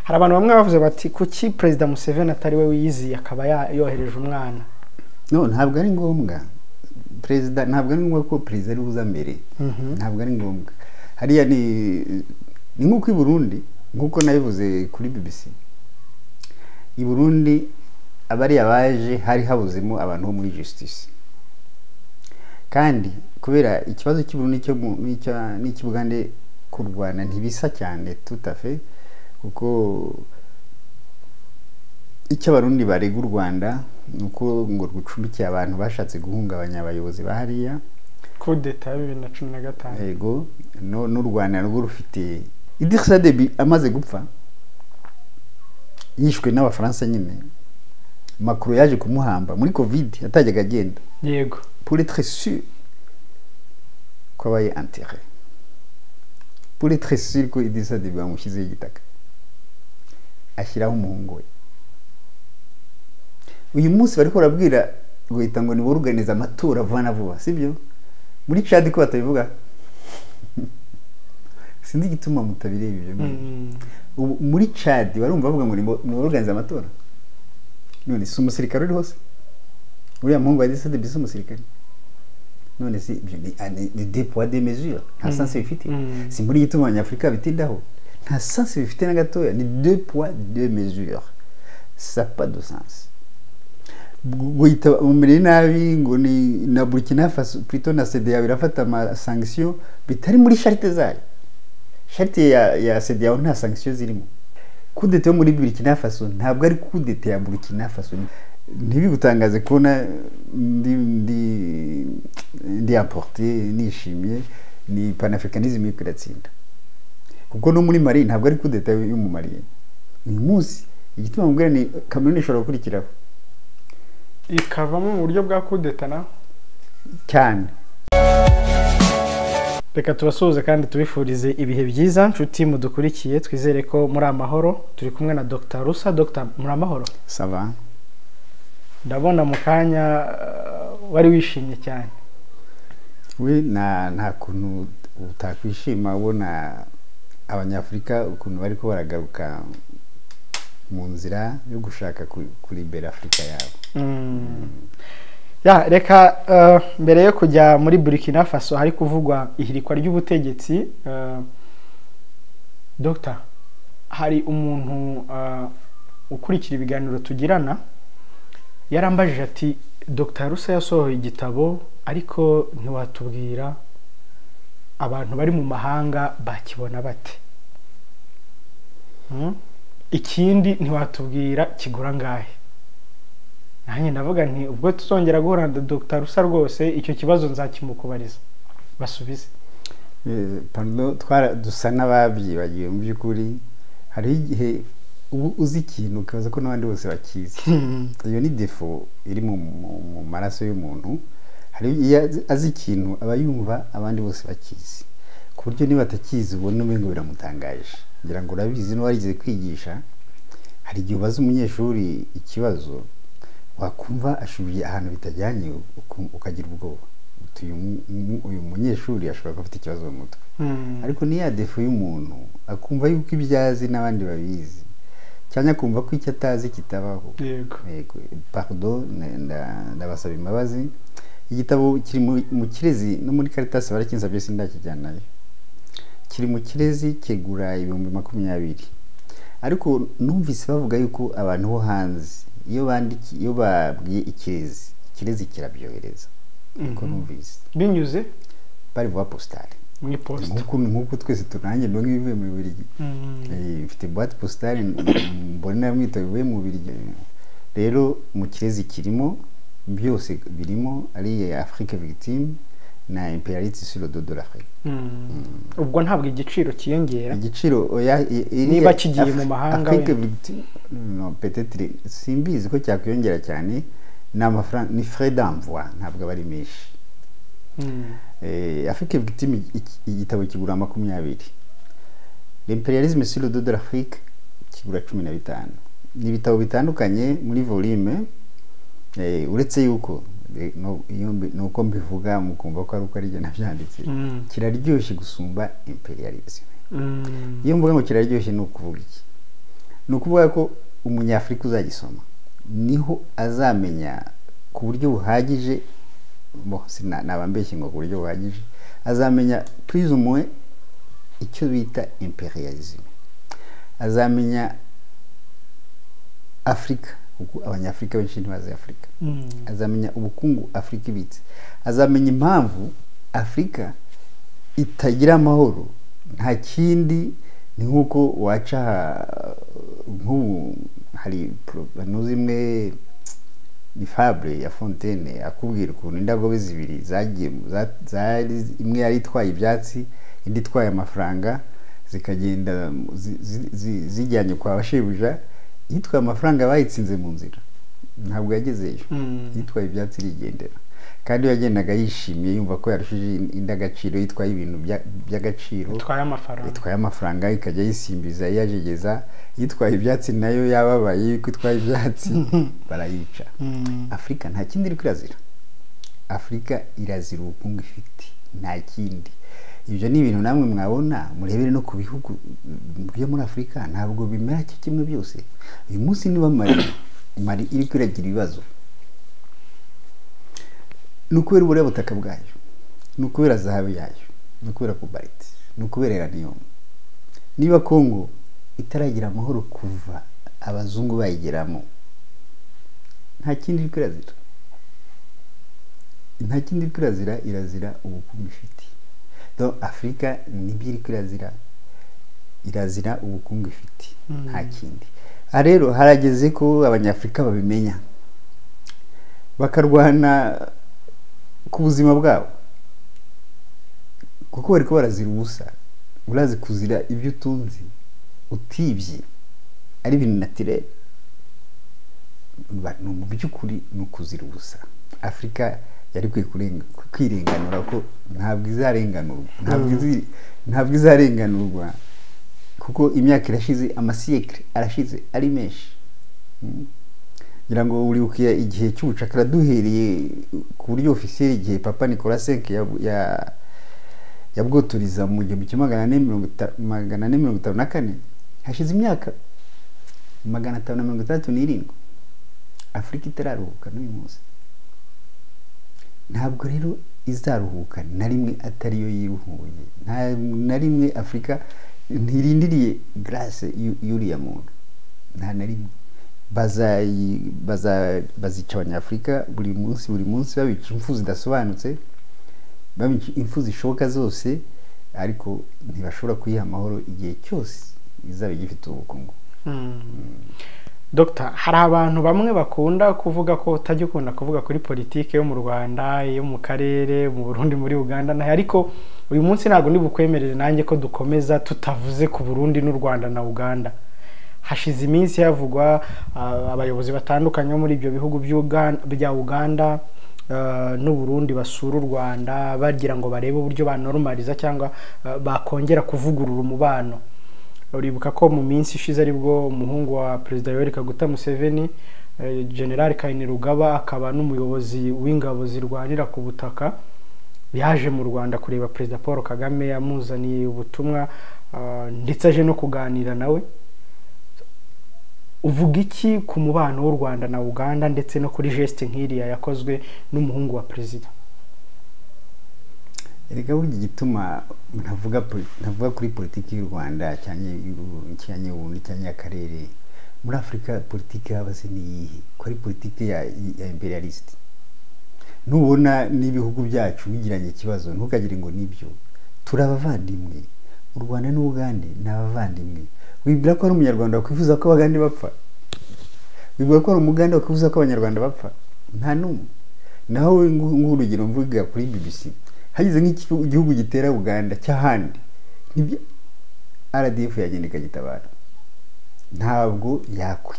Hari abantu bamwe bavuze bati kuki Perezida Museveni atari we wiyiziye akaba yohereje umwana? No, ntabwo ari ngombwa. Perezida ntabwo ari ngombwa ko perezida ari uza mbere. Ntabwo ari ngombwa. Hariya ni nk'uko i Burundi, nk'uko nabivuze kuri BBC. I Burundi abari abaje hari habuzemo abantu bo muri justice. Kandi kubera ikibazo cy'i Burundi cyo n'icy'Ubugande kurwana ntibisa cyane tout à fait, kuko icyo Abarundi barega u Rwanda nuko ngo rucumbikiye abantu bashatse guhungabanya abayobozi ba hariya. Coup d'etat ya 2015. Yego, no n'u Rwanda rwo rufite Idrissa Déby amaze gupfa yishwe n'Abafaransa nyine. Macron yaje kumuhamba muri Covid atajyaga agenda. Yego. Pour être sûr ko abaye enterré. Pour être sûr ko Idrissa Déby bamushyizeho igitaka. Ashyiraho umuhungu we. Uyu munsi bariko barabwira guhita ngo niboruganiza amatora vuba na vuba, sibyo? Muri Chad ko batabivuga. Sinzi igituma mutabireba ibyo. Muri Chad barumva bavuga ngo niboruganiza amatora. None si umusirikare uri hose? Uriya muhungu wa Idrissa Déby si umusirikare? None si ibyo ni deux poids deux mesures, nta sens bifite. Si muri gituma Abanyafurika bitindaho, nta sens bifite na gatoya, ni deux poids deux mesures. Ça pas de sens. Guhita umere nabi ngo ni na Burkina Faso plutôt na CEDEAO irafata ama sanction bitari muri charte zayo. Charte ya CEDEAO nta sanction zirimo. Coup d'etat yo muri Burkina Faso ntabwo ari coup d'etat ya Burkina Faso. Ntibigutangaze kubona ndi emporté nishimye, ni panafricanisme iriko iratsinda. Kuko no muri Mali ntabwo ari coup d'etat yo mu Mali. Uyu munsi igituma mubwira ni Cameroon ishobora gukurikiraho ikavamo mu buryo bwa coup d'etat naho cyane. Reka tubasuhuze kandi tubifurize ibihe byiza nshuti mudukurikiye, twizere ko muri amahoro. Turi kumwe na Dr Rusa. Dr, muri amahoro? Ça va. Ndabona mu kanya wari wishimye cyane. We nta kuntu utakwishima ubona Abanyafurika ukuntu bariko baragaruka mu nzira yo gushaka kuribera Afurika yabo. Ya, reka mbere yo kujya muri Burkina Faso hari kuvugwa ihirikwa ry'ubutegetsi, Dr, hari umuntu ukurikira ibiganiro tugirana yarambajije ati Dr Rusa yasohoye igitabo ariko ntiwatubwira abantu bari mu mahanga bakibona bate? Ikindi ntiwatubwira kigura ngahe? Nanjye ndavuga nti ubwo tuzongera guhura na Dr Rusa rwose icyo kibazo nzakimukubariza basubize. Pardon, dusa n'ababyibagiwe mu by'ukuri. Hari igihe ubu uzi ikintu ukabaza ko n'abandi bose bakizi. Iyo ni défaut iri mu maraso y'umuntu. Hari iyo azi ikintu aba yumva abandi bose bakizi, ku buryo niba atakizi ubona umengo biramutangaje. Ngira ngo urabizi n'uwarigeze kwigisha, hari igihe ubaza umunyeshuri ikibazo wakumva ashubiye ahantu bitajyanye ukagira ubwoba. Uyu munyeshuri ashobora kuba afite ikibazo mu mutwe. Ariko ni ya défaut y'umuntu akumva yuko ibyo azi n'abandi babizi, cyangwa akumva ko icyo atazi kitabaho. Yego. Pardon, ndabasaba imbabazi. Igitabo kiri mu Kirezi no muri Caritas barakinsabye sindakijyanayo. Kiri mu Kirezi kigura 20,000. Ariko numvise bavuga yuko abantu bo hanze iyo bandiki iyo babwiye Ikirezi, Ikirezi kirabyohereza. Ko numvise binyuze bari voie postale. Mu iposita. Nkuko twese tunange ndo nk'ibivuye mu Bubiligi. Mfite boîte postale mbona mwita bivuye mu Bubiligi. Rero mu Kirezi kirimo byose, birimo ari Afrique victime na impérialisme sur le dos de l'Afrique. Ubwo ntabwo igiciro kiyongera? Igiciro oya, Niba kigiye mu mahanga Afrique wenda. victime, non, peut-être simbizi ko cyakwiyongera cyane. Ni amafaranga, ni frais d'envoi, ntabwo aba ari menshi. Afrique victime igitabo kigura 20, l'impérialisme sur le dos de l'Afrique kigura 15. Ni ibitabo bitandukanye muri volume, uretse yuko nuko mbivuga mukumva ko ari uko ari jye nabyanditse. Kiraryoshye gusumba impérialisme. Iyo mvuga ngo kiraryoshye ni ukuvuga iki? Ni ukuvuga ko umunyafurika uzagisoma niho azamenya ku buryo buhagije, bo naba mbeshye ngo ku buryo buhagije, azamenya plus ou moins icyo bita imperialism, azamenya Afurika, kuko abanyafurika benshi ntibazi Afurika. Azamenya ubukungu Afurika ibitse, azamenya impamvu Afurika itagira amahoro. Nta kindi, ni nk'uko waca nk'ubu hari zimwe, ni fable ya Fontaine akubwira ukuntu indogobe zibiri zagiye, imwe yari itwaye ibyatsi, indi itwaye amafaranga, zikagenda zijyanye kwa bashebuja. Yitwaye amafaranga bayitsinze mu nzira, ntabwo yagezeyo. Yitwaye ibyatsi irigendera, kandi yagendaga yishimye, yumva ko yarushije indi agaciro, yitwaye ibintu by'agaciro. Itwaye amafaranga. Itwaye amafaranga ikajya yisimbiza, yajegeza. Yitwaye ibyatsi nayo yababaye yuko itwaye ibyatsi, barayica. Afurika nta kindi iri kwirazira, Afurika irazira ubukungu ifite, nta kindi. Ibyo ni ibintu namwe mwabona, murebere no ku bihugu byo muri Afurika, ntabwo bimera cyo kimwe byose. Uyu munsi niba Mali iri kwiragira ibibazo, ni ukubera uburiya butaka bwayo, ni ukubera zahabu yayo, ni ukubera cobalt, ni ukubera uranium. Niba Kongo itaragira amahoro kuva abazungu bayigeramo, nta kindi iri kwirazira, nta kindi iri kwirazira, irazira ubukungu ifite. Donc Afurika nibyo iri kwirazira, irazira ubukungu ifite, nta kindi. Aha rero harageze ko abanyafurika babimenya, bakarwana ku buzima bwabo, kuko bari barazira ubusa. Urazi kuzira ibyo utunze utibye ari ibintu naturel, ni mu by'ukuri ni ukuzira ubusa. Afurika yari ikwiye kwirenganura, ko ntabwo izarenganurwa, ntabwo izarenganurwa, kuko imyaka irashize, amasiyekire arashize ari menshi. Ngira ngo uribukiye igihe cy'ubucakara, duhereye ku buryo officiel, igihe Papa Nicolas V yabwoturiza mu 1454, hashize imyaka 567 Afurika itararuhuka n'uyu munsi. Ntabwo rero izaruhuka na rimwe atariyo yiruhuye, nta na rimwe. Afurika ntirindiriye grâce y'uriya muntu, nta na rimwe. Bazica abanyafurika buri munsi, buri munsi, babica impfu zidasobanutse, babica impfu zishoboka zose, ariko ntibashobora kuyiha amahoro igihe cyose izaba igifite ubukungu. Dr, hari abantu bamwe bakunda kuvuga ko utajya ukunda kuvuga kuri politiki yo mu Rwanda, iyo mu karere, mu Burundi, muri Uganda naho, ariko uyu munsi ntabwo ndi bukwemerere nanjye ko dukomeza tutavuze ku Burundi n'u Rwanda na Uganda. Hashize iminsi havugwa abayobozi batandukanye bo muri ibyo bihugu bya Uganda n'u Burundi basura u Rwanda, bagira ngo barebe uburyo banormaliza cyangwa bakongera kuvugurura umubano. Uribuka ko mu minsi ishize aribwo umuhungu wa Perezida Yoweri Kaguta Museveni, General Kainerugaba, akaba n'umuyobozi w'ingabo zirwanira ku butaka, yaje mu Rwanda kureba Perezida Paul Kagame, yamuzaniye ubutumwa, ndetse aje no kuganira nawe. Uvuga iki ku mubano w'u Rwanda na Uganda, ndetse no kuri geste nk'iriya yakozwe n'umuhungu wa perezida? Erega burya igituma ntavuga kuri politiki y'u Rwanda cyangwa y'Uburundi cyangwa y'akarere muri Afurika, politiki y'abase ni iyihe, ko ari politiki ya imperialiste? Nubona n'ibihugu byacu bigiranye ikibazo, ntukagire ngo nibyo. Turi abavandimwe, u Rwanda n'Ubugande ni abavandimwe. Wibwira ko ari umunyarwanda wakwifuza ko abagande bapfa? Wibwira ko ari umugande wakwifuza ko abanyarwanda bapfa? Nta n'umwe. Naho nk'urugero mvuga kuri BBC, hagize nk'igihugu gitera Uganda cy'ahandi, nibyo RDF yagenda ikagitabara. Ntabwo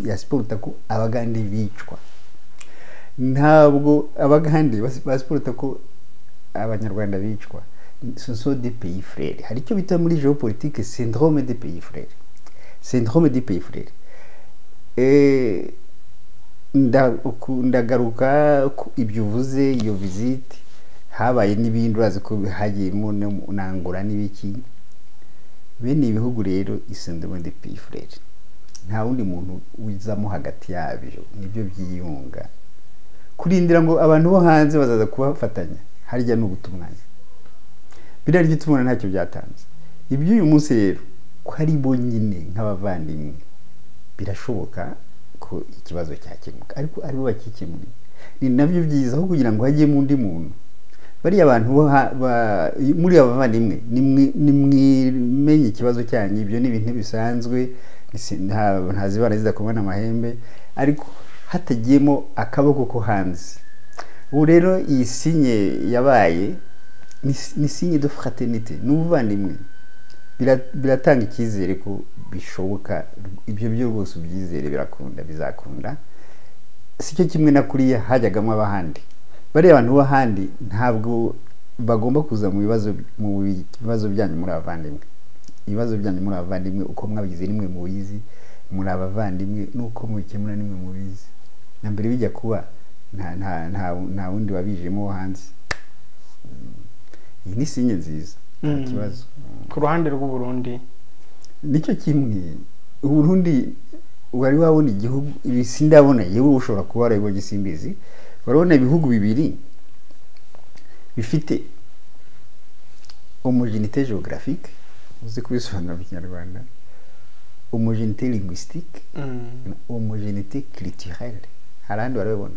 yasiporuta ko abagande bicwa, ntabwo abagande basiporuta ko abanyarwanda bicwa. Ce sont des pays frères. Hari icyo bita muri géopolitique syndrome des pays frères, syndrome des pays frères. Ndagaruka ibyo uvuze, iyo visite habaye n'ibindi, urazi ko hagiyemo nangura n'ibiki. Bene ibihugu rero, syndrome des pays frères. Nta wundi muntu uzamo hagati yabyo, nibyo byiyunga. Kurindira ngo abantu bo hanze bazaza kubafatanya harya ni ugutumwanya, biriya ryo tubona ntacyo byatanze. Iby'uyu munsi rero ko ari bo nyine nk'abavandimwe, birashoboka ko ikibazo cyakemuka, ariko aribo bakikemuriye, ni nabyo byiza, aho kugira ngo hajyemo undi muntu. Bariya bantu muri aba bavandimwe, nimwimenye ikibazo cyanyu, ibyo ni ibintu bisanzwe, nta zibana zidakomana amahembe, ariko hatagiyemo akaboko ko hanze. Ubu rero iyi signe yabaye ni signe de fraternité, ni ubuvandimwe, biratanga icyizere ko bishoboka. Ibyo byo rwose ubyizere, birakunda, bizakunda. Si cyo kimwe na kuriya hajyagamo abahandi. Bariya abantu b'ahandi ntabwo bagomba kuza mu bibazo byanyu muri abavandimwe. Ibibazo byanyu muri abavandimwe, uko mwabigize nimwe mubizi, muri abavandimwe, nuko mubikemura nimwe mubizi. Na mbere bijya kuba nta wundi wabijemo hanze. Iyi ni sinye nziza, nta kibazo. Ku ruhande rw'u Burundi nicyo kimwe. Uburundi wari wabona igihugu, ibi sindabona, yewe ushobora kuba warabibonye simbizi, urabona ibihugu bibiri bifite homogénéité géographique, uzi kubisobanura mu Kinyarwanda, homogénéité linguistique, homogénéité culturelle. Hari ahandi warabibona?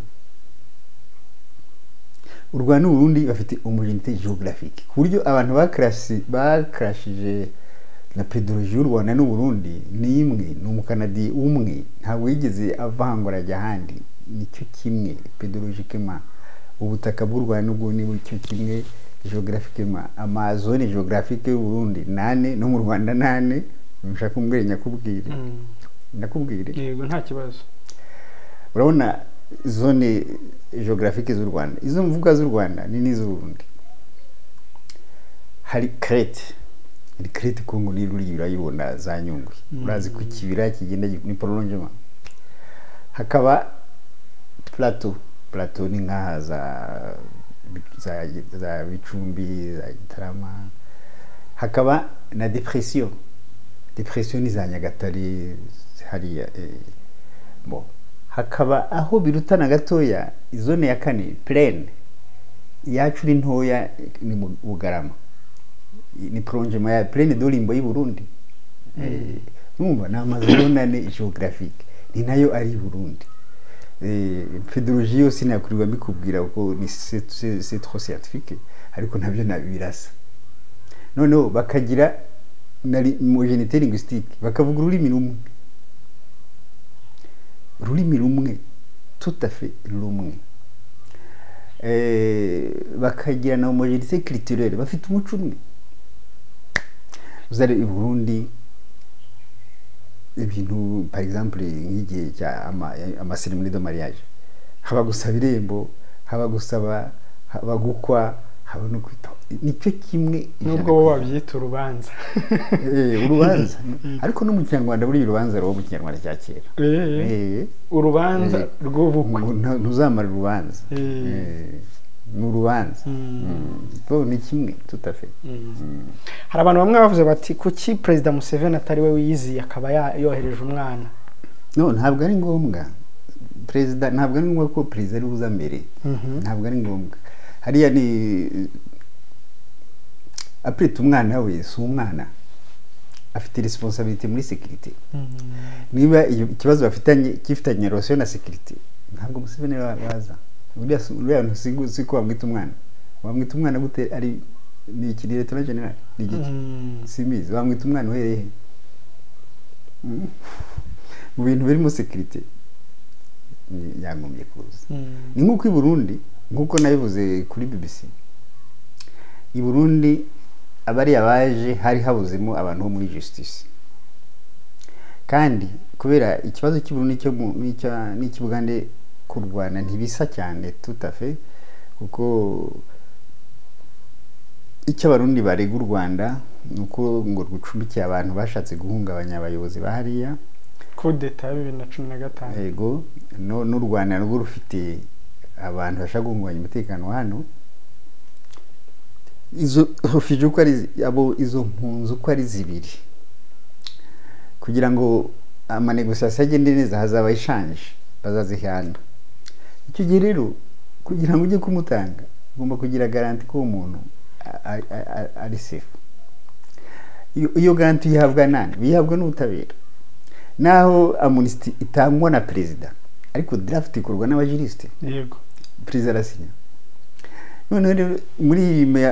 U Rwanda n'Uburundi bafite homogénéité géographique, ku buryo abantu bakarashije na pédologie y'u Rwanda n'Uburundi ni imwe, ni umukanadi umwe, ntabwo yigeze avangura ajya ahandi, nicyo kimwe pédologiquement. Ubutaka bw'u Rwanda n'ubwo ni cyo kimwe géographiquement. Amazone géographique y'u Burundi nane, no mu Rwanda nane. Nshaka kumbwira, nyakubwire, nakubwire. Yego, nta kibazo. Urabona zone géographique z'u Rwanda, izo mvuga z'u Rwanda ni n'iz'u Burundi. Hari crête, hari crête Kongo, ni ruri urayibona za Nyungwe, urazi ko ikibira kigenda ni prolongement. Hakaba plateau, plateau ni nkaha za Bicumbi, za Gitarama. Hakaba na dépression, dépression ni za Nyagatare hariya. Bon, hakaba aho birutana gatoya, zone ya kane, plaine yacu ni ntoya, ni mu Bugarama, ni prolongement ya plaine de l'Imbo y'u Burundi. Urumva ni amazone ane géographique, ni nayo ari i Burundi. Pédologie yose sinakurirwa mbikubwira kuko ni c'est trop scientifique, ariko nabyo birasa. Noneho bakagira na homogénéité linguistique, bakavuga ururimi rumwe, ururimi rumwe, tout à fait rumwe. Bakagira na homogénéité culturelle, bafite umuco umwe. Uzare i Burundi ibintu, par exemple nk'igihe cya ama cérémonie de mariage, haba gusaba irembo, haba gusaba, haba gukwa, haba no kwita, nicyo kimwe. Nubwo bo babyita urubanza. Urubanza, ariko no mu Kinyarwanda buriya urubanza ruba mu Kinyarwanda cya kera. Urubanza rw'ubukwe. Ntuzamara urubanza. Ni urubanza. Bo ni kimwe tout à fait. Hari abantu bamwe bavuze bati kuki Perezida Museveni atari we wiyiziye, akaba yohereje umwana? No, ntabwo ari ngombwa perezida, ntabwo ari ngombwa ko perezida ari buza mbere, ntabwo ari ngombwa. Hariya ni aprite, umwana we si umwana, afite responsabilité muri sécurité. Niba ikibazo bafitanye gifitanye relation na sécurité, ntabwo Museveni waza. Uriya si ko wamwita umwana. Wamwita umwana gute? Ari ni iki, ni lieutenant général, ni igiki? Simbizi. Wamwita umwana uhereye he? Mu bintu birimo sécurité yagombye kuza. Ni nk'uko i Burundi, nk'uko nabivuze kuri BBC, i Burundi abariya baje hari habuzemo abantu bo muri justice, kandi kubera ikibazo cy'i Burundi n'icy'Ubugande kurwana ntibisa cyane tout à fait, kuko icyo Abarundi barega u Rwanda ni uko ngo rucumbikiye abantu bashatse guhungabanya abayobozi ba hariya. Kudeta ya 2015. Yego, no n'u Rwanda narwo rufite abantu bashaka guhungabanya umutekano wa hano. Izo réfugiés uko ari abo, izo mpunzi uko ari zibiri, kugira ngo ama négociations agende neza, hazaba échange, bazazihana. Icyo gihe rero, kugira ngo ujye kumutanga, ugomba kugira garantie ko uwo muntu ari safe. Iyo garantie uyihabwa nani? Uyihabwa n'ubutabera. Naho amnistie itangwa na perezida, ariko draft ikorwa n'aba juristes. Perezida arasinya. Noneho rero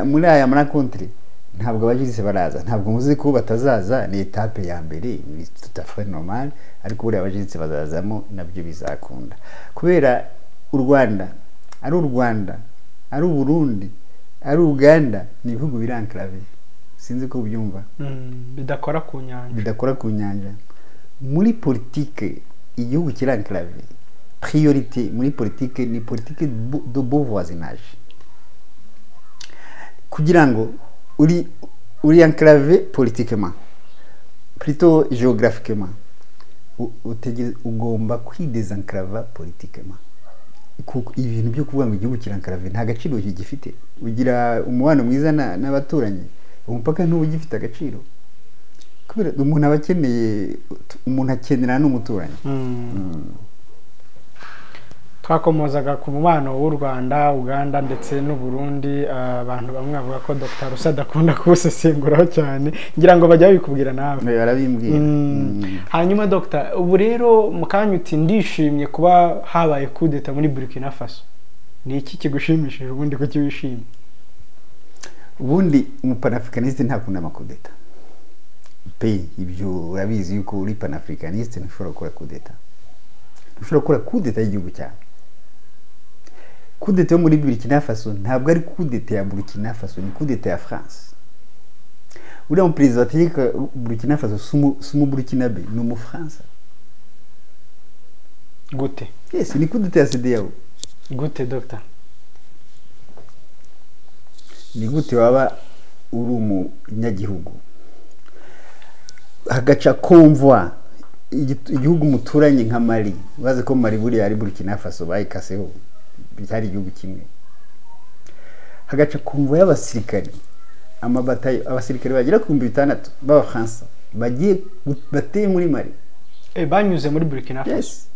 muri aya ma rencontres ntabwo aba juristes baraza. Ntabwo muzi ko batazaza, ni étape ya mbere, ni tout à fait normal, ariko buriya aba juristes bazazamo, nabyo bizakunda, kubera u Rwanda, ari u Rwanda, ari u Burundi, ari Uganda, ni ibihugu biri enclavé, sinzi ko ubyumva. Bidakora ku nyanja. Bidakora ku nyanja. Muri politike, igihugu kiri enclavé, priorité muri politike ni politique de bon voisinage, kugira ngo uri enclavé politiquement, plutôt géographiquement, ugomba kwidesenclava politiquement, kuko ibintu byo kuvuga ngo igihugu kiri enclavé nta gaciro gifite. Ugira umubano mwiza n'abaturanyi, umupaka ntuba ugifite agaciro, kubera umuntu aba akeneye, umuntu akenera n'umuturanyi. Twakomozaga ku mubano w'u Rwanda, Uganda ndetse n'u Burundi. Abantu bamwe bavuga ko Dr Rusa adakunda kuwusesenguraho cyane, ngira ngo bajya babikubwira nawe. Barabimbwira. Hanyuma Dr, ubu rero mu kanya uti ndishimye kuba habaye kudeta muri Burkina Faso. Ni iki kigushimishije ubundi? Kuki wishimye? Ubundi umupanafricaniste ntakunda amakudeta pe. Ibyo urabizi yuko uri panafricaniste ntushobora gukora kudeta, ntushobora gukora kudeta y'igihugu cyawe. Kudeta yo muri Burkina Faso ntabwo ari kudeta ya Burkina Faso, ni kudeta ya France. Uriya muperezida wategeka Burkina Faso si umuburukinabe, ni umufaransa. Gute? Yes, ni kudeta ya CEDEAO. Gute, Dr? Ni gute waba uri umunyagihugu, hagaca convoi, igihugu muturanye nka Mali? Bazi ko Mali buriya ari Burkina Faso bayikaseho, byari igihugu kimwe. Hagaca convoi y'abasirikari, amabatayo, abasirikari bagera ku 6000 b'Abafaransa bagiye bateye muri Mali. Banyuze muri Burkina Faso? Yes.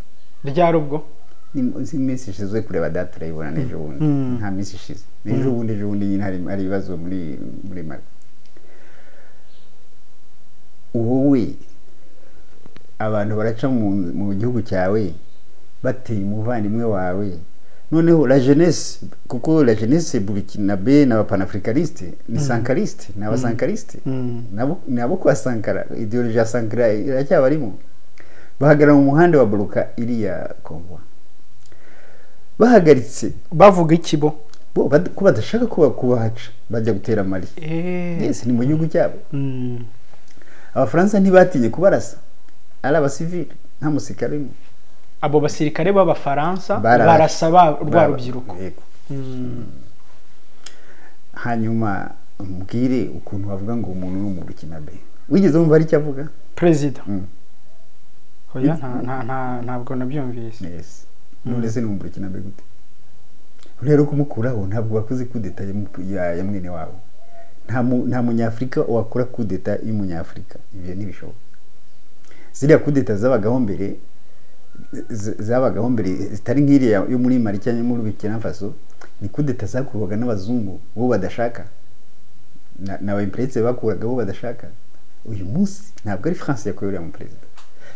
Ryari ubwo? Ni iminsi ishize, uri kureba date urayibona, n'ejo bundi. Nta minsi ishize, n'ejo bundi, ejo bundi nyine hari ibibazo muri Mali. Wowe abantu baraca mu gihugu cyawe, bateye umuvandimwe wawe. Noneho la jeunesse, kuko la jeunesse burkinabé n'abapanafricaniste ni sankariste, ni abasankariste. Nabo kwa Sankara, idéologie ya Sankara iracyabarimo. Bahagarara mu muhanda wa buruka iriya convoi bahagaritse. Bavuga iki bo? Bo ko badashaka kuba kubahaca bajya gutera Mali. Yes, ni mu gihugu cyabo. Abafaransa ntibatinye kubarasa, ari abasivili, nta musirikare urimo. Abo basirikare b'Abafaransa barasa rwa rubyiruko? Yego. Hanyuma mbwire ukuntu bavuga ngo umuntu ni umuburukinabe. Wigeze wumva hari icyo avuga? Perezida? Mm. Oya, ntabwo nabyumvise. Yes. None se ni umuburukinabe gute? Rero kumukuraho ntabwo bakoze kudeta ya mwene wabo. Nta munyafurika wakora kudeta y'umunyafurika, ibyo ntibishoboka. Ziriya kudeta zabagaho mbere, zabagaho mbere zitari nk'iriya yo muri Mali cyangwa muri Burkina Faso, ni kudeta zakorwaga n'abazungu bo badashaka, na ba imperialistes bakuraga bo badashaka. Uyu munsi ntabwo ari France yakuye uriya mu perezida.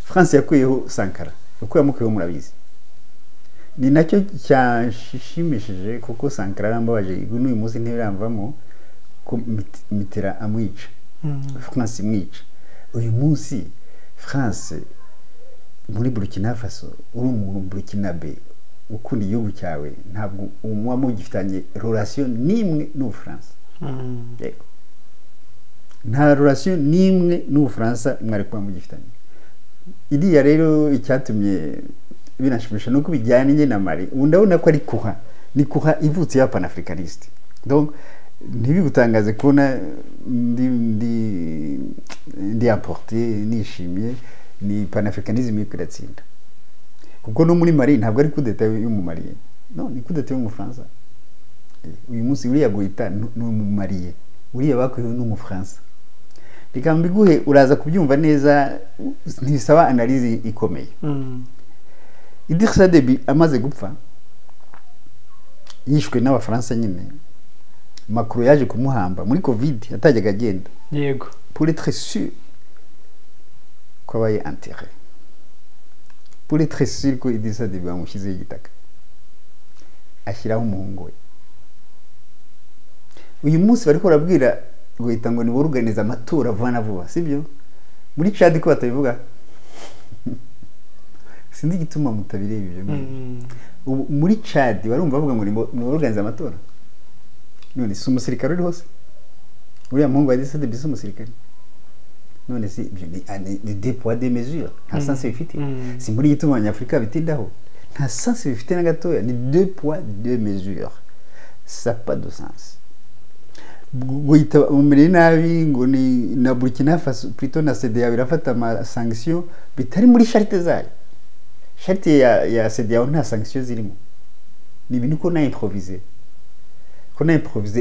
France yakuyeho Sankara, uko yamukuyeho murabizi. Ni nacyo cyanshimishije, kuko Sankara arambabaje, n'uyu munsi ntibiramvamo ko Mitterrand amwica, France imwica. Uyu munsi France muri Burkina Faso, uri umuntu burkinabe ukunda igihugu cyawe, ntabwo muba mugifitanye relation n'imwe n'Ubufaransa. Yego, nta relation n'imwe n'Ubufaransa mwari kuba mugifitanye. Iriya rero icyatumye binashimisha nuko bijyanye na Mali. Ubu ndabona ko ari kuha, ni kuha ivutse ya panafricaniste. Donc ntibigutangaze kubona ndi emporté, nishimye. Ni panafricanisme iriko iratsinda, kuko no muri Mali ntabwo ari kudeta y'umumariye, no ni kudeta y'Umufaransa. Uyu munsi uriya Goïta ni umumariye, uriya bakuyeho ni Umufaransa. Reka mbiguhe, uraza kubyumva neza, ntibisaba analyse ikomeye. Idrissa Déby amaze gupfa, yishwe n'Abafaransa nyine, Macron yaje kumuhamba muri Covid, atajyaga agenda, pour être sûr ko abaye enterré, pour être sûr ko Idrissa Déby bamushyizeho igitaka, ashyiraho umuhungu we. Uyu munsi bariko barabwira guhita ngo niboruganize amatora vuba na vuba, sibyo? Muri Chad ko batabivuga? Sinzi igituma mutabireba ibyo ngibyo. Ubu muri Chad barumva bavuga ngo niboruganize amatora? None si umusirikare uri hose? Uriya muhungu wa Idrissa Déby si umusirikare? None si ibyo ni deux poids, deux mesures? Nta sens bifite. Si muri igituma Abanyafurika bitindaho, nta sens bifite na gatoya. Ni deux poids, deux mesures, ça pas de sens. Guhita mumereye nabi ngo ni na Burkina Faso, plutôt na CEDEAO irafata ama sanction bitari muri charte zayo. Charte ya CEDEAO nta sanction zirimo, ni ibintu ko na improvisé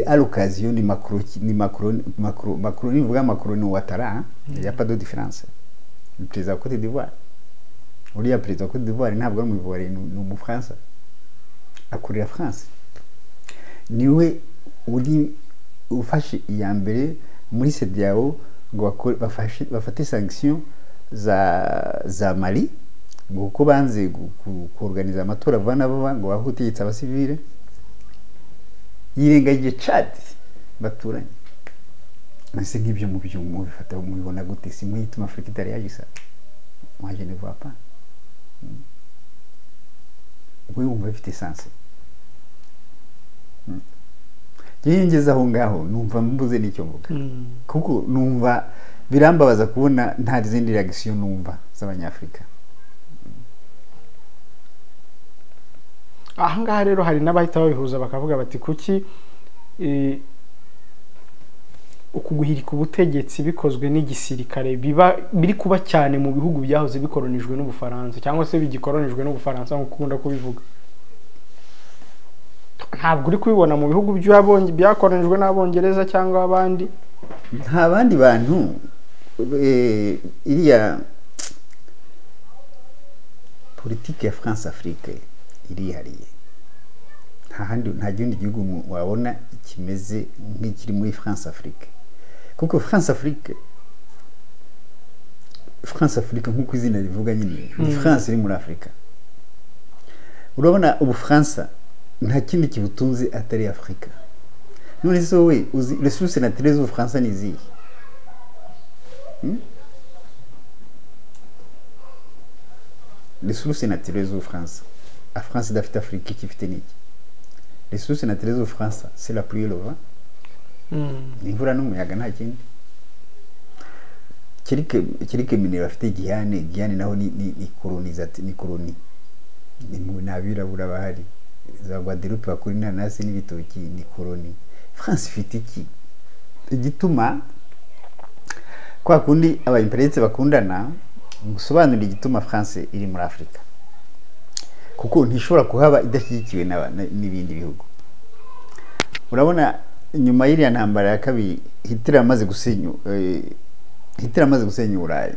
à l'occasion. Ni Macron, ni Macron, Macron, Macron. Nivuga Macron ni Ouattara, hein? Il y a pas de différence. Le président de Côte d'Ivoire, uriya perezida wa Côte d'Ivoire ntabwo ari Umuivoire, ni Umufaransa, akorera France. Niwe uri ufashe iya mbere muri CEDEAO ngo bafate sanction za Mali, ngo kuko banze kuorganiza amatora vuba na vuba, ngo bahe ubutegetsi abasivile. Yirengagije Chad baturanye. Ese nk'ibyo mu byo mubifata, mubibona gute? Si mwe ituma Afurika itari yagisa? Moi, je ne vois pas. Wowe wumva bifite sens? Njyewe iyo ngeze aho ngaho numva mbuze n'icyo mvuga, kuko numva birambabaza kubona nta zindi reaction numva z'Abanyafurika. Aha ngaha rero hari n'abahita babihuza bakavuga bati: "Kuki uku guhirika ubutegetsi bikozwe n'igisirikare biba biri kuba cyane mu bihugu byahoze bikoronijwe n'Ubufaransa cyangwa se bigikoronijwe n'Ubufaransa?" Nk'uko ukunda kubivuga, ntabwo uri kubibona mu bihugu byakoronijwe n'Abongereza cyangwa abandi. Nta bandi bantu. Iriya politiki ya France Afrique irihariye, nta handi, nta kindi gihugu wabona kimeze nk'ikiri muri France Afrique, kuko France Afrique nk'uko izina rivuga nyine ni France iri muri Afurika. Urabona Ubufaransa nta kindi kibutunze atari Afurika. None se wowe uzi ressources naturelles z'Ubufaransa ni izihe? Ressources naturelles z'Ubufaransa, a France idafite Afurika, icyo ifite ni iki? Ressources naturelles z'Ubufaransa, c'est la pluie et le vent. Ni imvura n'umuyaga, nta kindi. Quelques minéraux bafite Guyane. Guyane naho ni colonisate, ni colonie, ni mu ni abirabura bahari, za Guadeloupe bakura inanasi n'ibitoki, ni colonie. France ifite iki? Igituma kwa kundi aba impérialistes bakundana, ngusobanurira igituma France iri muri Afurika, kuko ntishobora kuhaba idashyigikiwe n'ibindi bihugu. Urabona nyuma y'iriya ntambara ya kabiri, Hitler amaze gusenya Uburayi,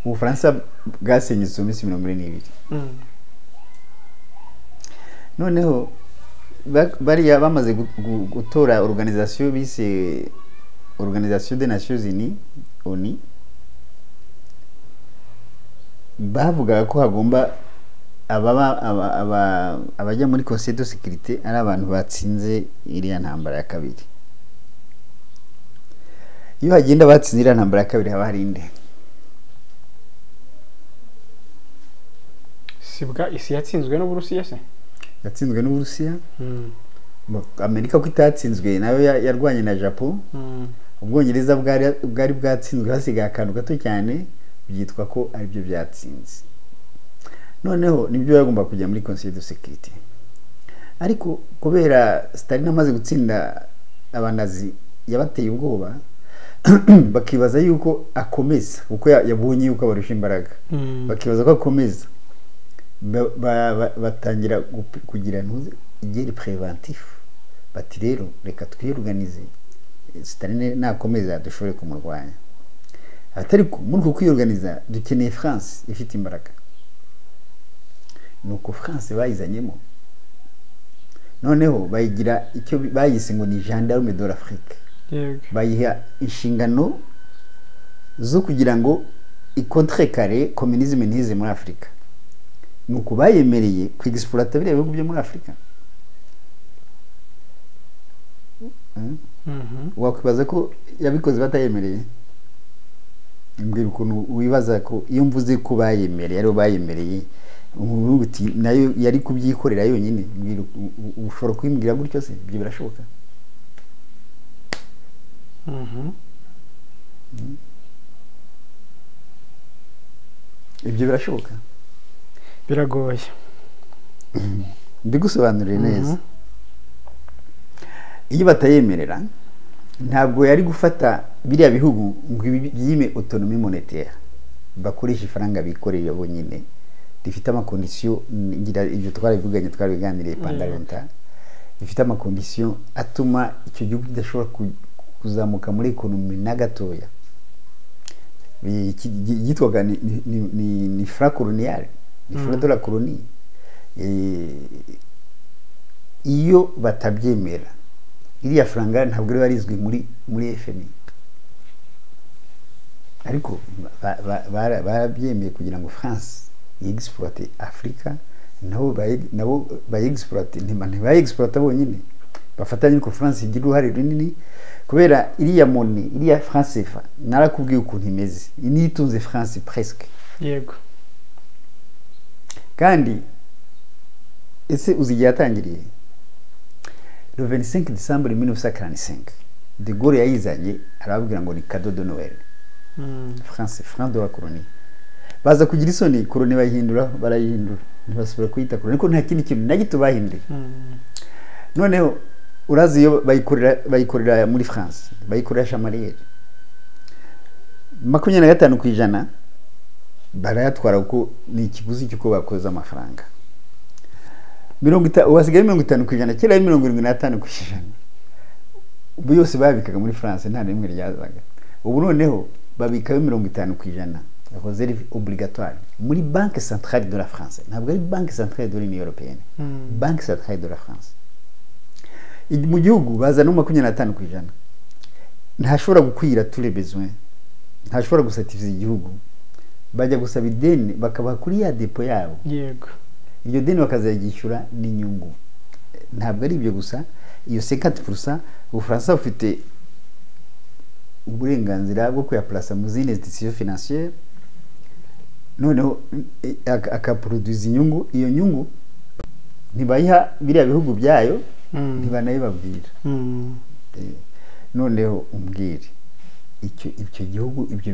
Ubufaransa bwasenyutse mu minsi 42. Noneho bariya bamaze gutora organisation bise Organisation des Nations Unies, ONU, bavugaga ko hagomba abajya muri Conseil de sécurité ari abantu batsinze iriya ntambara ya kabiri. Iyo hagenda batsinze iriya ntambara ya kabiri, haba hari inde? Sibwa isi yatsinzwe n'Uburusiya se? Yatsinzwe n'Uburusiya. Amerika ko itatsinzwe, nayo yarwanye na Japon. Ubwongereza bwari bwatsinzwe, hasigaye akantu gato cyane, byitwa ko aribyo byatsinze. Noneho nibyo bagomba kujya muri Conseil de sécurité, ariko kubera Stalin amaze gutsinda Abanazi yabateye ubwoba, bakibaza yuko akomeza, kuko yabonye yuko abarusha imbaraga, bakibaza ko akomeza, batangira kugira ntuze guerre préventif. Bati rero reka twiyorganize, Staline nakomeza dushobore kumurwanya. Atari muri uko kwiyorganiza dukeneye France ifite imbaraga. Nuko France bayizanyemo, noneho bayigira icyo bayise ngo ni gendarme de l'Afrique. Bayiha inshingano zo kugira ngo icontrecarre communisme ntize muri Afurika. Nuko bayemereye kwexploiter biriya bihugu byo muri Afurika. Wakwibaza ko yabikoze batayemereye? Mbwira ukuntu wibaza ko iyo mvuze ko bayemereye aribo bayemereye, uti nayo yari kubyikorera yonyine. Mbwira, ushobora kubimbwira gutyo se? Ibyo birashoboka? Ibyo birashoboka? Biragoye. Mbigusobanurire neza. Iyo batayemerera ntabwo yari gufata biriya bihugu ngo byime autonomie monétaire, bakoresha ifaranga bikoreye bonyine rifite amaconditions. Ngira ibyo twarabivuganye, twarabiganiriye pendant longtemps. Bifite amaconditions atuma icyo gihugu kidashobora kuzamuka muri économie na gatoya. Yitwaga ni franc colonial, ni franc de la colonie. Iyo batabyemera iriya faranga ntabwo riba rizwi muri FMI, ariko barabyemeye kugira ngo France yexploite Afrika, nabo bayexploite. Ntibayexploite bonyine, bafatanye, ariko France igira uruhare runini kubera iriya monnaie, iriya franc CFA. Narakubwiye ukuntu imeze, niyo itunze France presque. Kandi ese uzi igihe yatangiriye? Le 25 décembre 1945, de Gaulle yayizanye arababwira ngo ni cadeau de Noël. France, franc de la colonie. Baza kugira isoni, colonie bayihindura, barayihindura, ntibasubira kuyita colonie, ariko nta kindi kintu na gito bahinduye. Noneho urazi iyo bayikorera muri France, bayikorera Chamalières, 25% barayatwara kuko ni ikiguzi cy'uko bakoze amafaranga. 50, wasigaye 50%. Kera yari 75%. Ubu yose babikaga muri France, nta rimwe ryazaga. Ubu noneho babikayo 50% réserve obligatoire muri Banque centrale de la France. Ntabwo ari Banque centrale de l'Union européenne, Banque centrale de la France. Mu gihugu bazana 25%, ntashobora gukwira tous les besoins, ntashobora gusatisfaire igihugu. Bajya gusaba ideni, bakabaha kuri ya dépôt yabo. Iryo deni bakazaryishyura n'inyungu. Ntabwo ari ibyo gusa, iyo 50% Ubufaransa bufite uburenganzira bwo kuyaplaça mu zindi institution financière, noneho akaproduza inyungu. Iyo nyungu ntibayiha biriya bihugu byayo, ntibanayibabwira. Noneho umbwire icyo gihugu, ibyo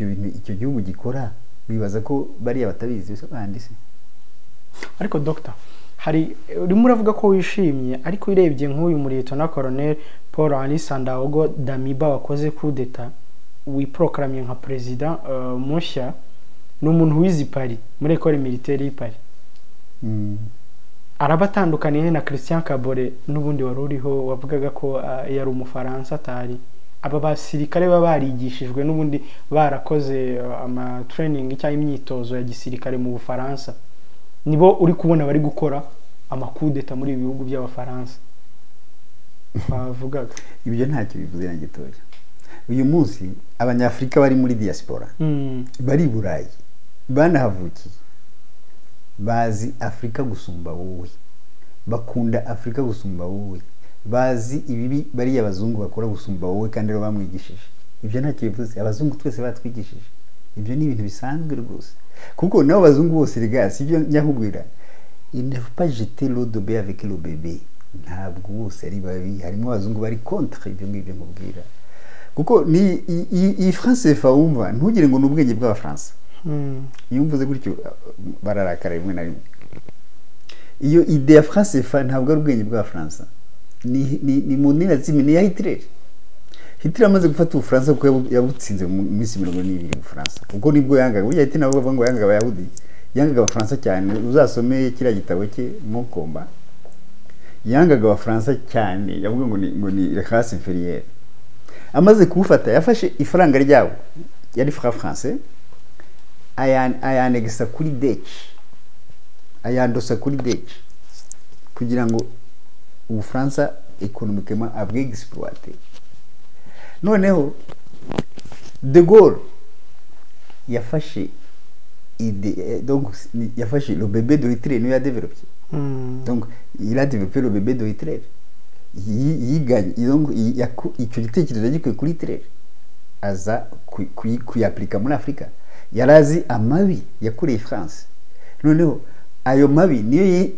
bintu icyo gihugu gikora, wibaza ko bariya batabizi bandi se? Ariko dogita, hari urimo uravuga ko wishimye, ariko urebye nk'uyu mu colonel Paul Henri Sandaogo Damiba wakoze kudeta, wiproclamye nka perezida mushya, ni umuntu wize i Paris muri école militaire y'i Paris. Araba atandukaniye na Christian Kabore n'ubundi wari uriho wavugaga ko yari Umufaransa atari. Aba basirikare baba barigishijwe n'ubundi, barakoze ama training cyangwa imyitozo ya gisirikare mu Bufaransa, nibo uri kubona bari gukora amakudeta muri ibi bihugu by'Abafaransa bavugaga. Ibyo ntacyo bivuze na gitoya. Uyu munsi Abanyafurika bari muri diaspora, bari i Burayi, banahavukiye, bazi Afurika gusumba wowe, bakunda Afurika gusumba wowe, bazi ibibi bariya abazungu bakora gusumba wowe, kandi rero bamwigishije. Ibyo ntacyo bivuze. Abazungu twese batwigishije, ibyo ni ibintu bisanzwe rwose, kuko nabo bazungu bose rega si ibyo nyakubwira. Il ne faut pas jeter l'eau de bain avec le bébé. Ntabwo bose ari babi, harimo abazungu bari contre ibyo ngibyo nkubwira, kuko ni iyi franc CFA wumva, ntugire ngo ni ubwenge bw'Abafaransa. Iyo mvuze gutyo bararakara rimwe na rimwe. Iyo idée ya franc CFA ntabwo ari ubwenge bw'Abafaransa, ni mu nazisme, ni ya Hitler. Hitler amaze gufata Ubufaransa, kuko yabutsinze mu minsi 42 Ubufaransa, kuko nibwo yangaga. Burya Hitler nabo bavuga ngo yangaga Abayahudi, yangaga Abafaransa cyane. Uzasome kiriya gitabo cye Mon combat. Yangaga abafaransa cyane, yavuga ngo ni race inférieure. Amaze kuwufata, yafashe ifaranga ryabo, yari franc français, ayanegisa kuri dette, ayandosa kuri dette, kugira ngo Ubufaransa économiquement abwexploite. Noneho de Gaulle yafashe idée, donc yafashe le bébé de Hitler, niyo yadéveloppé. Donc il a développé le bébé de Hitler. Yiganye, donc icyo gitekerezo yagikuye kuri Hitler, aza kuyapurika muri Afurika. Yari azi amabi yakoreye France, noneho ayo mabi niyo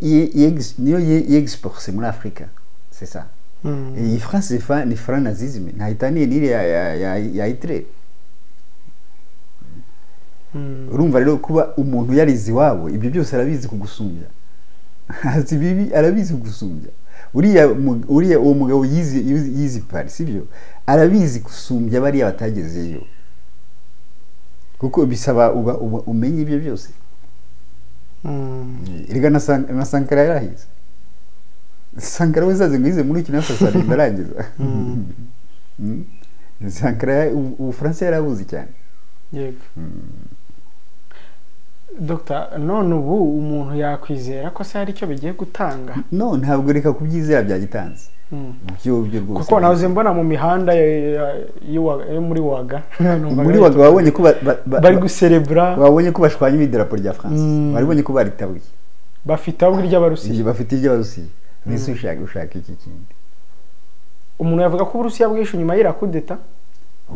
niyo yexporse muri Afurika, c'est ça. Iyi franc CFA ni franc nazisme, ntahitaniye n'iriya ya Hitler. Urumva rero, kuba umuntu yarize iwabo, ibyo byose arabizi kugusumbya, azi bibi, arabizi kugusumbya. Uriya uwo mugabo yize Paris, sibyo? Arabizi gusumbya bariya batagezeyo, kuko bisaba uba umenye ibyo byose. Erega na Sankara yarahize. Sankara we zaze ngo yize muri Burkina Faso, arinda arangiza. Sankara Ubufaransa yarabuzi cyane. Yego Dr, none ubu umuntu yakwizera ko se hari icyo bigiye gutanga? No, ntabwo, reka kubyizera, byagitanze. Byo rwose. Kuko nahoze mbona mu mihanda yo muri Waga. Numvaga Muri Waga wabonye ko bari guserebura. Wabonye ko bashwanya idarapo rya France? Waribonye ko baritabuye? Bafite ahubwo iry'Abarusiya. Bafite iry'Abarusiya. Mbese ushaka iki kindi? Umuntu yavuga ko Uburusiya bwishe inyuma y'iriya kudeta?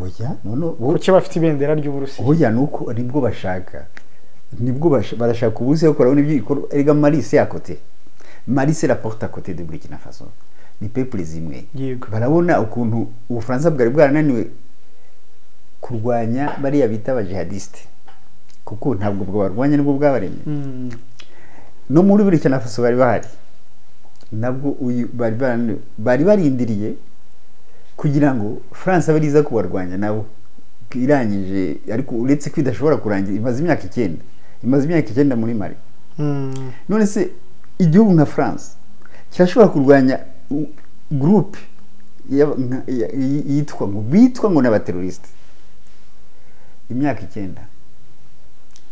Oya, none Kuki bafite ibendera ry'Uburusiya? Oya, nuko nibwo bashaka, nibwo barashaka Uburusiya, kuko barabona ibyo bikorwa. Erega Mali c'est à côté, Mali c'est la porte à côté de Burkina Faso, ni peuple zimwe. Barabona ukuntu Ubufaransa bwari bwarananiwe kurwanya bariya bita abajihadiste, kuko ntabwo bwabarwanya, nibwo bwabaremye. No muri Burkina Faso bari bahari, nabwo uyu bari barananiwe, bari barindiriye kugira ngo France abe iza kubarwanya nabo irangije. Ariko uretse ko idashobora kurangira, imaze imyaka 9, imaze imyaka 9 muri Mali. None se igihugu nka France kirashobora kurwanya groupe yitwa ngo, bitwa ngo n'abaterroriste imyaka 9?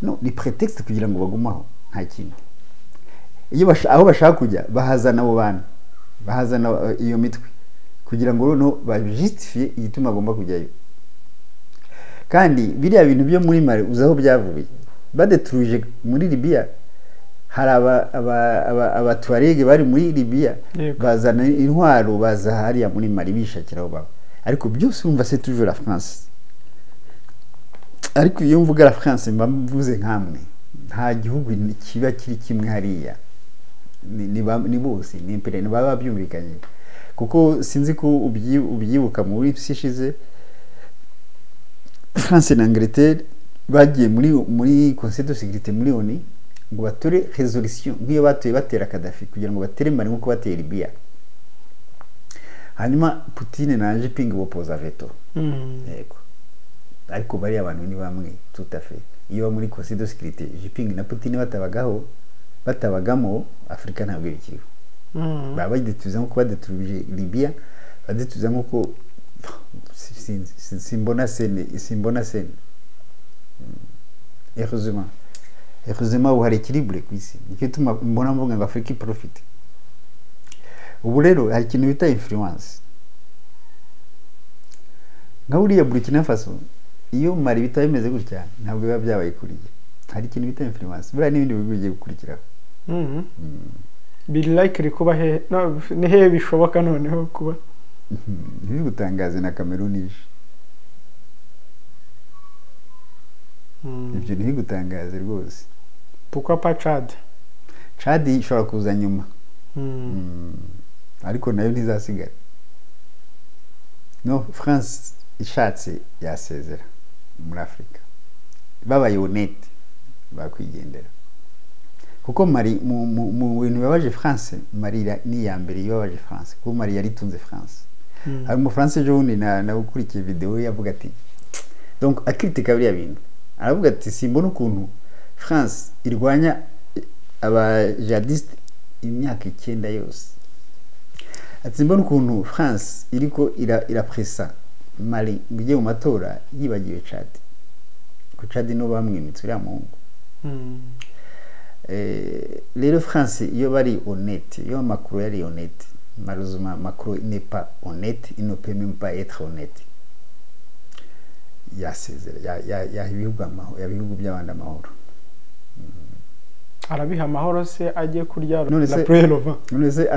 No ni prétexte kugira ngo bagumaho, nta kindi. Iyo aho bashaka kujya bahazana abo bantu, bahazana iyo mitwe, kugira ngo noneho bajustifie igituma agomba kujyayo. Kandi biriya bintu byo muri Mali, uzi aho byavuye? Badeturuje muri Libya, hari Abatuareg bari muri Libya. Bazana intwaro, baza hariya muri Mali bishakira aho baba. Ariko byose urumva, c'est toujours la France. Ariko iyo mvuga la France, mba mvuze nkamwe, nta gihugu kiba kiri kimwe hariya. Ni bose, ni impere, ni baba byumvikanye. Kuko sinzi ko ubyibuka, muri minsi ishize France na Angleterre bagiye muri Conseil de sécurité muri ONU ngo batore résolution nk'iyo batoye batera Kadhafi, kugira ngo batere Mali nk'uko bateye Libya. Hanyuma Putin na Jinping bopoza veto. Yego, ariko bariya abantu ni bamwe, tout à fait. Iyo muri Conseil de sécurité Jinping na Putin batabagaho, batabagamo, Afurika ntabwo ikiriho. Baba bayidétruza nk'uko badétruje Libya, badétruza nk'uko sinzi, simbona scène, simbona scène. Heureusement ubu hari équilibre ku isi, nicyo gituma mbona mvuga ngo Afurika iprofite. Ubu rero hari ikintu bita influence. Nka buriya Burkina Faso, iyo Mali bitaba bimeze gutya, ntabwo biba byabaye kuriya. Hari ikintu bita influence, buriya n'ibindi bihugu bigiye gukurikiraho. Biri likely kuba he? No, ni hehe bishoboka noneho kuba? Ntibigutangaze na Cameroon ije. Ibyo ntibigutangaze rwose. Pourquoi pas Chad? Chad ishobora kuza nyuma. Ariko nayo ntizasigara. No France ishatse yasezera muri Afurika, babaye honnête bakwigendera, kuko Mali mu bintu bibabaje France, Mali ni iya mbere ibabaje France, kuko Mali yari itunze France. Hari umufaransa ejo bundi nawukurikiye video ye, avuga ati, donc akritika biriya bintu, aravuga ati: "Simbona ukuntu France irwanya abajihadiste imyaka 9 yose." Ati simbona ukuntu France iriko irapressa Mali ngo ijye mu matora yibagiwe Chad, ko Chad no bamwimitse uriya muhungu. Rero France iyo bari honnête, iyo Macron yari honnête, malheureusement Macron n'est pas honnête, il ne peut même pas être honnête, yasezera, yaha ibihugu amahoro, yaha ibihugu by'abandi amahoro. Arabiha amahoro se ajye kurya None la prelova? None se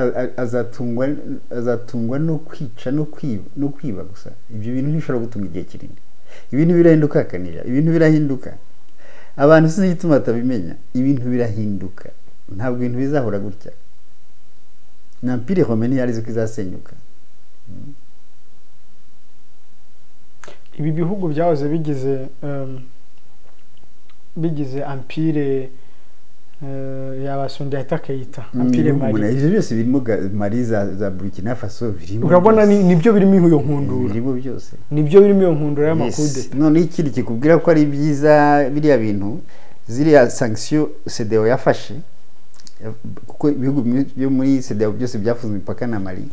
azatungwa no kwica no kwiba gusa? Ibyo bintu ntibishobora gutunga igihe kinini. Ibintu birahinduka kanira, ibintu birahinduka. Abantu sinzi igituma batabimenya. Ibintu birahinduka, ntabwo ibintu bizahora gutya. Na Empire romaine yari izi ko izasenyuka. Ibi bihugu byahoze bigize empire ya Sundiata Keita, empire Mali. Ibyo byose birimo Mali, za Burkina Faso birimo Urabona byose. Nibyo birimo iyo nkundura. Birimo byose. Nibyo birimo iyo nkundura y'amakude. Yes. Noneho ikindi kikubwira ko ari byiza, biriya bintu, ziriya sanction CEDEAO yafashe, kuko ibihugu bimwe byo muri CEDEAO byose byafunze imipaka na Mali.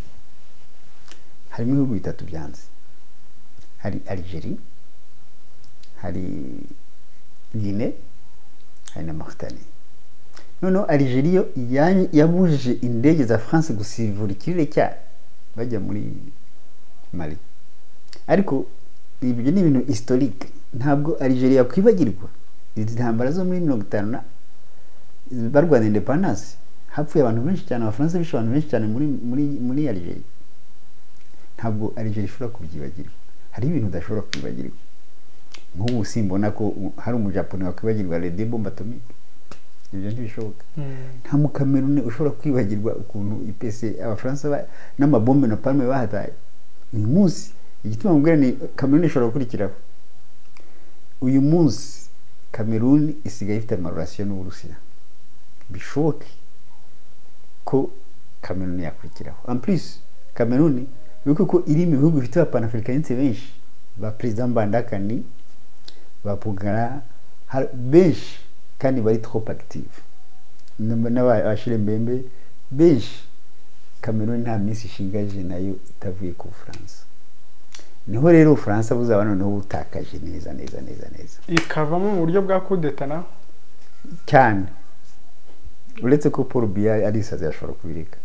Harimo ibihugu bitatu byanze: hari Algerie, hari Guinée, hari na Mauritanie. Noneho Algerie yo yabujije indege za France gusivura ikirere cyayo bajya muri Mali. Ariko ibyo ni ibintu historique, ntabwo Algeria yakwibagirwa izi ntambara zo muri 50 na barwana independence. Hapfuye abantu benshi cyane, Abafaransa bishe abantu benshi cyane muri Algeria. Ntabwo Algeria ishobora kubyibagirwa. Hari ibintu udashobora kwibagirwa. Nk'ubu simbona ko hari Umujapani wakwibagirwa les deux bombes atomiques. Ibyo ntibishoboka. Nta Mukameruni ushobora kwibagirwa ukuntu IPC Abafaransa n'amabombe napalm bahataye. Uyu munsi igituma mubwira ni Kameruni ishobora gukurikiraho. Uyu munsi Kameruni isigaye ifite ama relations n'Uburusiya. Bishoboke ko Kameruni yakurikiraho. En plus Kameruni, wibuke ko iri mu bihugu bifite abapanafricanistes benshi, ba perezida Mbandakani, ba Pugara, benshi kandi bari trop active, n'abashire mbembe benshi. Kameruni nta minsi ishingaje nayo itavuye ku Bufaransa. Niho rero Ubufaransa buzaba noneho butakaje neza neza neza neza. Ikavamo mu buryo bwa kudeta naho. Cyane, uretse ko Paul Biya ari isazi, yashobora kubireka.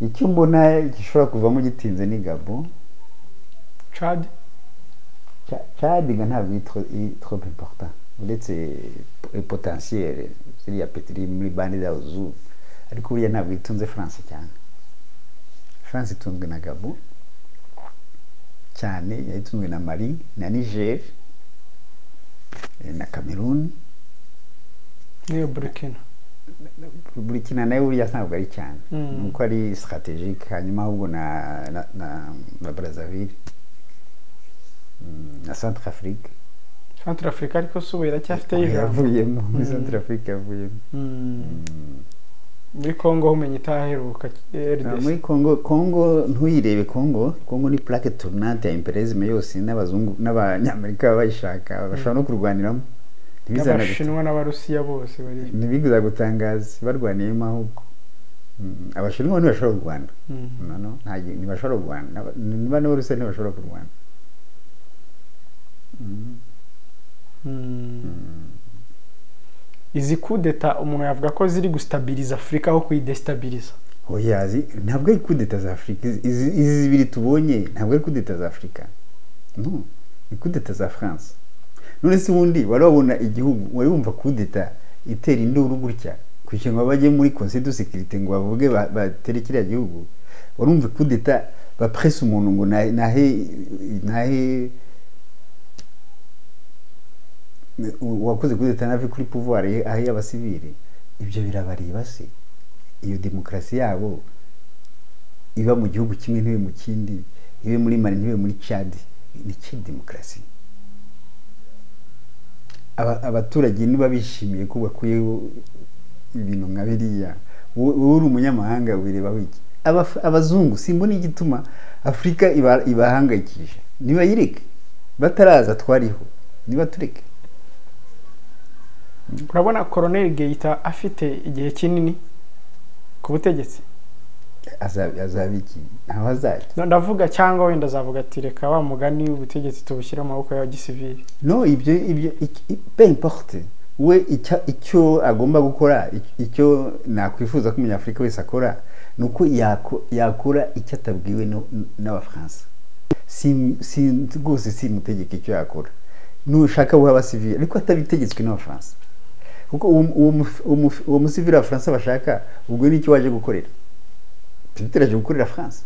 Icyo mbona gishobora kuvamo gitinze ni Gabon. Chad. Chad nga ntabwo iri trop important, uretse potentiel ziriya pétrole muri bande za Aouzou. Ariko buriya ntabwo itunze France cyane. France itunzwe na Gabon cyane, itunzwe na Mali na Niger, na Cameroon. N'iyo Burkina. Burkina nayo buriya ntabwo ari cyane, nuko ari stratégique. Hanyuma ahubwo na Brazzaville, na Centrafrique. Centrafrique ariko si ubu iracyafite ijambo? Yavuyemo muri Centrafrique, yavuyemo. Muri Congo ho umenya itaheruka RDC. Muri Congo, Congo ntuyirebe. Congo ni plaque tournante ya impérialisme yose, n'abazungu n'Abanyamerika baba bayishaka, bashobora no kurwaniramo. N'Abashinwa n'Abarusiya bose bari. Ntibizagutangaza barwaniyemo ahubwo. Abashinwa ntibashobora kurwana. No, ntibashobora kurwana. Niba n'Abarusiya ntibashobora kurwana. Izi kudeta umuntu yavuga ko ziri gustabiriza Afurika aho kuyidestabiriza? Oya, ntabwo ari kudeta za Afurika. Izi zibiri tubonye ntabwo ari kudeta za Afurika, no ni kudeta za France. None se ubundi wari wabona igihugu, wari wumva kudeta itera induru gutya kugira ngo bajye muri Conseil de sécurité ngo bavuge batere kiriya gihugu? Wari wumva kudeta bapresse umuntu ngo nahe uwakoze kudeta nave kuri pouvoir, ahe abasivile? Ibyo birabareba se? Iyo demokarasi yabo iba mu gihugu kimwe ntibe mu kindi, ibe muri Mali ntibe muri Chad, ni ki demokarasi? Abaturage niba bishimiye ko bakuyeho ibintu nka biriya, wowe uri umunyamahanga wirebaho iki? Abazungu simbona igituma Afurika ibahangayikisha. Nibayireke, bataraza twariho, niba tureke. Urabona Colonel Keita afite igihe kinini ku butegetsi? Azaba iki? Ntaho azajya. Ndavuga cyangwa wenda azavuga ati reka wa mugani ubutegetsi tubushyire mu maboko ya gisivili. No, ibyo peu importe. We icyo agomba gukora, icyo nakwifuza ko umunyafurika wese akora, ni uko yakora icyo atabwiwe n'Abafaransa. Si rwose simutegeka icyo yakora, nushaka guha abasivili ariko atabitegetswe n'Abafaransa, kuko uwo musivili w'Abafaransa bashaka ubwo nicyo waje gukorera, peut-être gukorera France.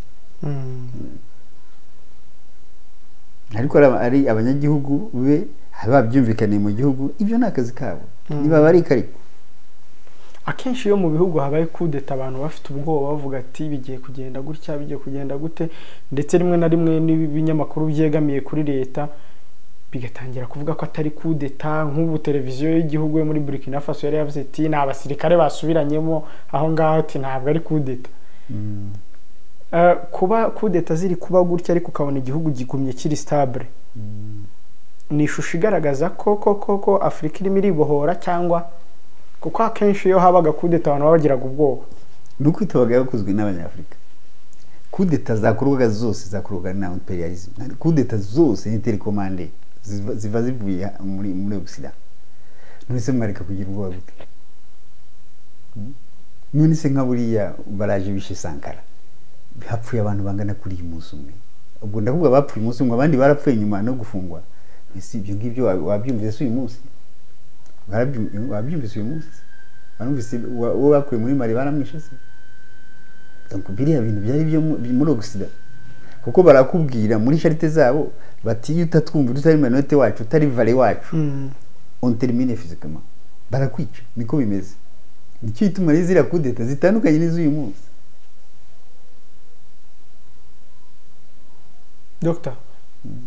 Ariko ari abanyagihugu be babyumvikaniye mu gihugu, ibyo ni akazi kabo, niba bari kariko. Akenshi iyo mu bihugu habaye kudeta abantu bafite ubwoba bavuga ati bigiye kugenda gutya, bigiye kugenda gute, ndetse rimwe na rimwe n'ibinyamakuru byegamiye kuri leta bigatangira kuvuga ko atari kudeta. Nk'ubu televiziyo y'igihugu yo muri Burkina Faso yari yavuze ati ni abasirikare basubiranyemo aho ngaho, ati ntabwo ari kudeta. Kuba kudeta ziri kuba gutya ariko ukabona igihugu gigumye kiri stable, ni ishusho igaragaza ko koko Afurika irimo iribohora, cyangwa kuko akenshi iyo habaga kudeta abantu babagiraga ubwoba. Ni uko itabaga yakozwe n'Abanyafurika. Kudeta zakorwaga zose zakorwaga na imperialism. Kudeta zose ni telekomande ziva zivuye muri Occident. None se mwareka kugira ubwoba gute? None se nka buriya baraje bishe Sankara, hapfuye abantu bangana kuri uyu munsi umwe. Ubwo ndavuga bapfuye umunsi umwe, abandi barapfuye nyuma no gufungwa. Ese ibyo ngibyo wabyumvise uyu munsi? Wabyumvise uyu munsi? Barumvise uwo bakuye muri Mali baramwishe se? Donc biriya bintu byari byo muri Occident, kuko barakubwira muri charite zabo bati iyo utatwumvira, utari manote wacu, utari vale wacu, on termine physiquement, barakwica. Niko bimeze. Nicyo gituma rero ziriya kudeta zitandukanye n'iz'uyu munsi. Dr,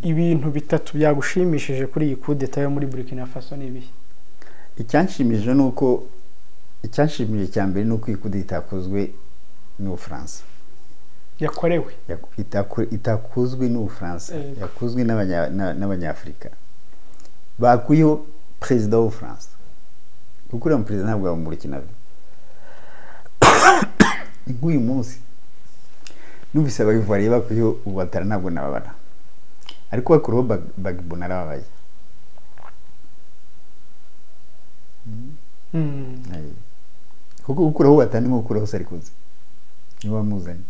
ibintu bitatu byagushimishije kuri iyi kudeta yo muri Burkina Faso ni ibihe? Icyanshimishije ni uko, icyanshimishije cya mbere ni uko iyi kudeta itakozwe n'Ubufaransa. Yakorewe itakozwe n'Ubufaransa, yakozwe n'Abanyafurika. Bakuyeho perezida w'Ubufaransa, kuko uriya perezida ntabwo yaba Burkina. Nk'uyu munsi numvise abayivuariye bakuyeho Ouattara, ntabwo nababara, ariko bakuraho Gbagbo narababaye. Kuko gukuraho Ouattara ni nko gukuraho Sarkozy, niwe wamuzanye.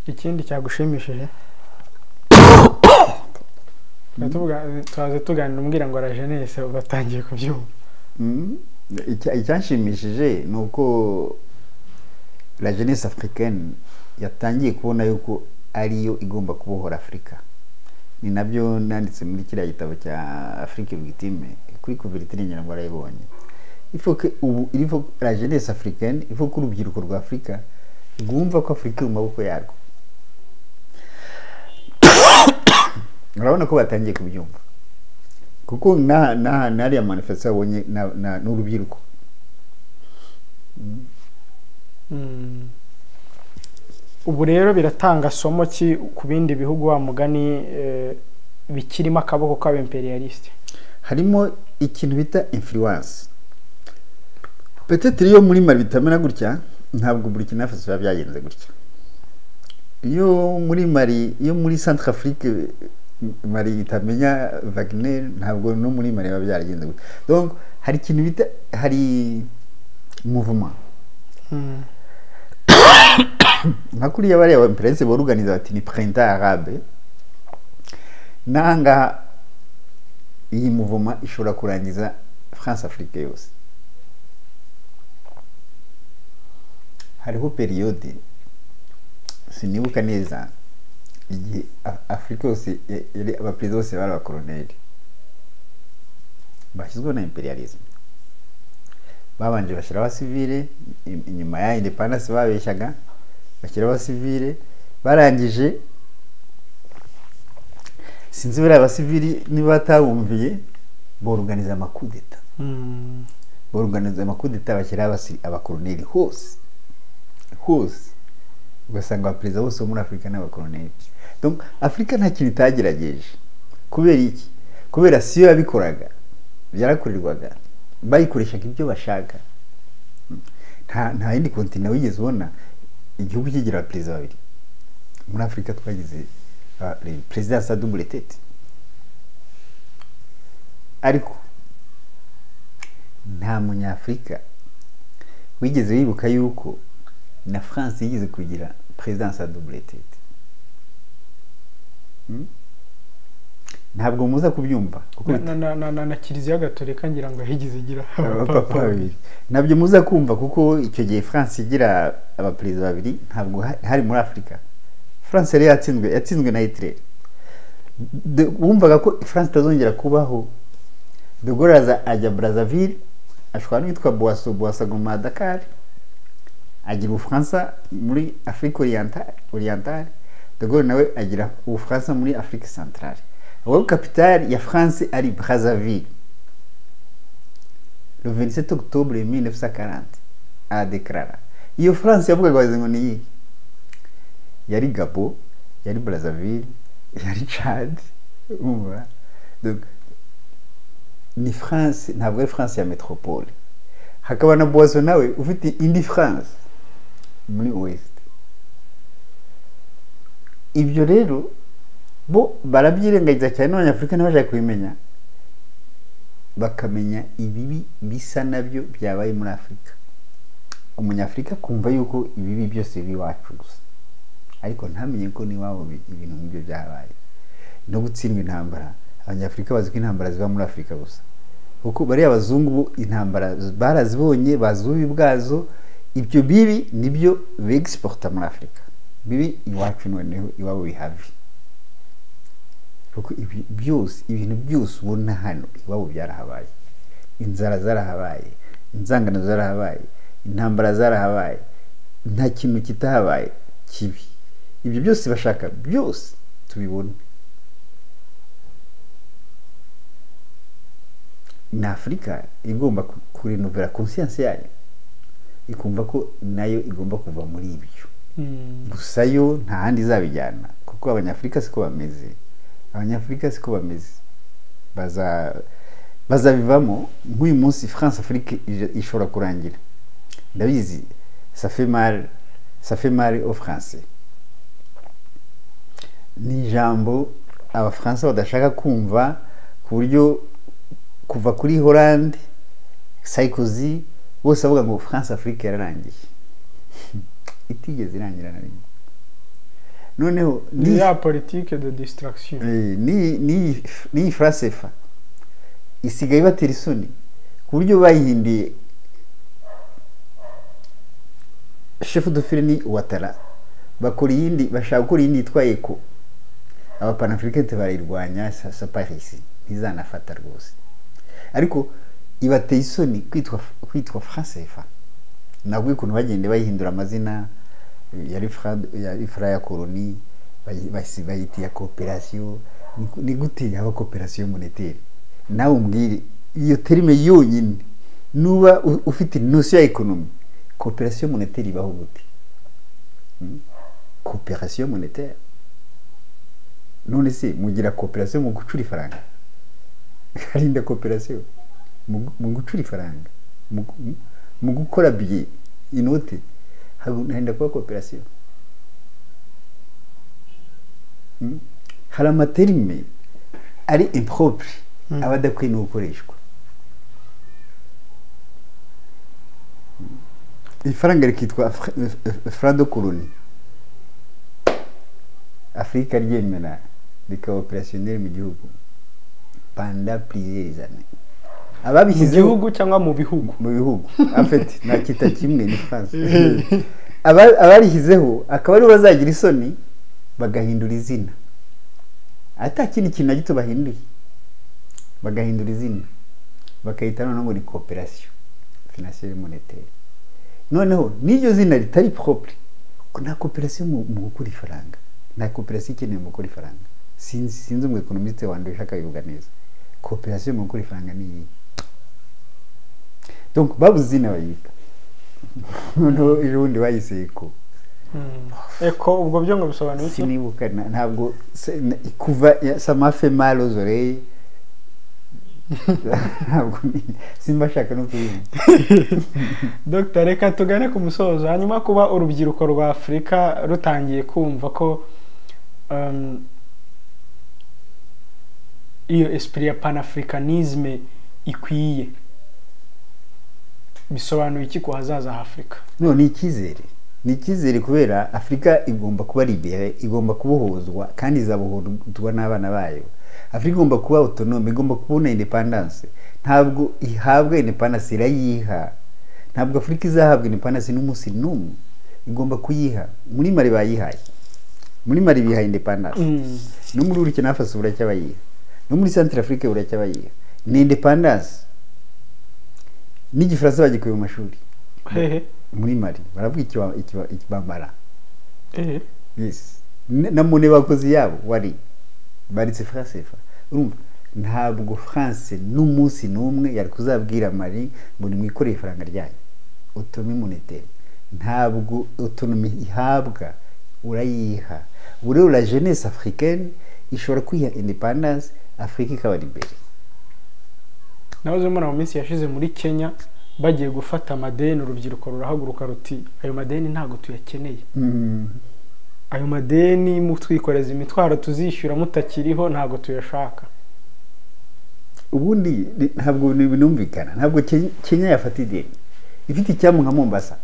Ikindi cyagushimishije? Twaze tuganira umbwira ngo la jeunesse batangiye kubyumva. Icyanshimishije ni uko la jeunesse africaine yatangiye kubona yuko ariyo igomba kubohora Afurika. Ni nabyo nanditse muri kiriya gitabo cya Afrique Victime, kuri couverture ngira ngo arayibonye. Il faut que ubu, il faut la jeunesse africaine, il faut ko urubyiruko rwa Afurika rwumva ko Afurika iri mu maboko yarwo. Urabona ko batangiye kubyumva, kuko n'ariya manifestation abonye n'urubyiruko. Ubu rero biratanga somo ki ku bindi bihugu wa mugani bikirimo akaboko k'aba-imperialiste? Harimo ikintu bita influence. Peut-être iyo muri Mali bitamera gutya, ntabwo Burkina Faso biba byagenze gutya. Iyo muri Mali, iyo muri Centrafrique Mali itamenya Wagner, ntabwo no muri Mali biba byaragenze gutya. Donc hari ikintu bita, hari mouvement. Nka kuriya bariya ba imperialiste boruganiza bati ni printemps arabe, n'ahangaha iyi mouvement ishobora kurangiza France Afrique yose. Hariho periode sinibuka neza igihe Afrika yose yari abaperezida bose bari abakoloneli bashyizweho na imperialism. Babanje bashyiraho abasivile, inyuma ya independence babeshyaga bashyiraho abasivile, barangije sinzi buriya abasivili niba batabumviye boruganiza amakudeta. Boruganiza amakudeta bashyiraho abakoloneli hose hose, ugasanga abaperezida bose bo muri Afurika n'abakoloneli. Donc Afurika nta kintu itagerageje. Kubera iki? Kubera siyo yabikoraga, byarakorerwaga. Bayikoreshaga ibyo bashaka. Nta yindi continent wigeze ubona igihugu kigira abaperezida babiri. Muri Afurika twagize présidence à double tête. Ariko nta munyafurika wigeze wibuka yuko na France yigeze kugira présidence à double tête. Ntabwo muza kubyumva kuko na Kiliziya Gatolika ngira ngo yigeze igira abapapa babiri. Nabyo muza kumva kuko icyo gihe France igira abaperezida babiri ntabwo hari muri Afurika. France yari yatsinzwe na Hitler. Wumvaga ko France itazongera kubaho. De Gaulle aza ajya Brazzaville, ashobora n'uwitwa Boasso, Boasso aguma Dakar, agira Ubufaransa muri Afrique orientale. De Gaulle nawe agira Ubufaransa muri Afrique centrale. Aho capitale ya France ari Brazzaville. Le 27 octobre 1940 aradeklarara. Iyo France yavugaga waze ngo ni iyi. Yari Gabon, yari Brazzaville, yari Chad, umva. Donc ni France, ntabwo ari France ya metropole. Hakaba na Boasso nawe ufite indi France muri Ouest. Ibyo rero bo barabyirengagiza cyane, n'Abanyafurika ntibashaka kubimenya, bakamenya ibibi bisa nabyo byabaye muri Afurika. Umunyafurika kumva yuko ibibi byose biri iwacu gusa, ariko ntamenye ko n'iwabo ibintu nk'ibyo byabaye. No gutsindwa intambara, Abanyafurika bazi ko intambara ziba muri Afurika gusa, kuko bariya abazungu bo intambara barazibonye, bazi ububi bwazo. Ibyo bibi nibyo begisiporta muri Afurika, bibi iwacu noneho iwabo bihavi. Kuko ibi byose, ibintu byose ubona hano iwabo byarahabaye. Inzara zarahabaye, inzangano zarahabaye, intambara zarahabaye, nta kintu kitahabaye kibi. Ibyo byose bashaka byose tubibone. Ni Afurika igomba kurenovera conscience yayo, ikumva ko nayo igomba kuva muri ibyo. Gusa yo nta handi izabijyana, kuko Abanyafurika siko bameze. Abanyafurika siko bameze, bazabivamo. Nk'uyu munsi France Afrique ishobora kurangira, ndabizi, ça fait mal, ça fait mal aux Français. Ni ijambo Abafaransa badashaka kumva, ku buryo kuva kuri Hollande, Sarkozy, bose bavuga ngo France Afrique yararangiye, itigeze irangira na rimwe. Noneho ni ya politique de distraction. Ni franc CFA isigaye ibatera isoni, ku buryo bayihinduye chef de file ni Ouattara, bakora iyindi, bashaka gukora iyindi yitwa Eco. Abapanafricains barayirwanya, ça Paris ntizanafata rwose. Ariko ibateye isoni kwitwa franc CFA. Nabwo ukuntu bagenda bayihindura amazina, yari franc ya colonie, bayita iya coopération. Ni gute yaba coopération monétaire? Nawe umbwire iyo terme yonyine, nuba ufite notion ya économie, coopération monétaire ibaho gute? Coopération monétaire, none se mugira coopération mu gucura ifaranga? Harinda coopération mu gucura ifaranga, mu gukora billet, inote, harinda kuba coopération? Hari amaterme ari impropre, aba adakwiye no gukoreshwa. Ifaranga rikitwa franc de colonie, Afurika ryemera rikaba opérationnel mu gihugu pendant plusieurs années. Mu Ababishyizeho gihugu cyangwa mu bihugu? Mu bihugu, en fait nakita kimwe, ni France. Abarishyizeho akaba aribo bazagira isoni bagahindura izina, ata kindi kintu na gito bahinduye, bagahindura izina bakayita noneho ngo ni coopération financière monétaire. Noneho n'iryo zina ritari propre. Nta coopération mu gukura ifaranga, nta coopération ikenewe mu gukora ifaranga. Sinzi umu économiste wanje ushaka bivuga neza, coopération mu gukora ifaranga ni iyi? Donc babuze izina bayita, noneho ejo bundi bayise Eco. Eco ubwo byo ngo bisobanuye iki? Sinibuka, ntabwo kuva ça m'a fait mal aux oreilles. Ntabwo simba shaka no kubimva. Dr, reka tugane ku musozo. Hanyuma kuba urubyiruko rwa Afurika rutangiye kumva ko iyo esprit ya panafricanisme ikwiye, bisobanuye iki ku hazaza ha Afurika? No, ni icyizere, ni icyizere, kubera Afurika igomba kuba libérée, igomba kubohozwa, kandi izabohozwa n'abana bayo. Afurika igomba kuba autonome, igomba kubona independence. Ntabwo ihabwa independence, irayiha. Ntabwo Afurika izahabwa independence n'umunsi n'umwe, igomba kuyiha. Muri Mali bayihaye, muri Mali bihaye independence. No muri Burkina Faso buracyabayiha, no muri Centrafrique buracyabayiha, ni independence. N'igifaransa bagikuye mu mashuri. Hehe? Muri Mali baravuga ikibambara. Yes, na monnaie bakozi yabo wari baritse franc CFA. Urumva, ntabwo France n'umunsi n'umwe yari kuzabwira Mali ngo nimwikoreye ifaranga ryanyu. Autonomie monétaire, ntabwo autonomie ihabwa, urayiha. Ubu rero la jeunesse africaine ishobora kwiha independence, Afurika ikaba libérée. Nahoze mbona mu minsi yashize muri Kenya bagiye gufata amadeni, urubyiruko rurahaguruka ruti: "Ayo madeni ntabwo tuyakeneye, ayo madeni mutwikoreza imitwaro tuzishyura mutakiriho, ntabwo tuyashaka." Ubundi ntabwo binumvikana, ntabwo Kenya yafata ideni ifite icyambu nka Mombasa.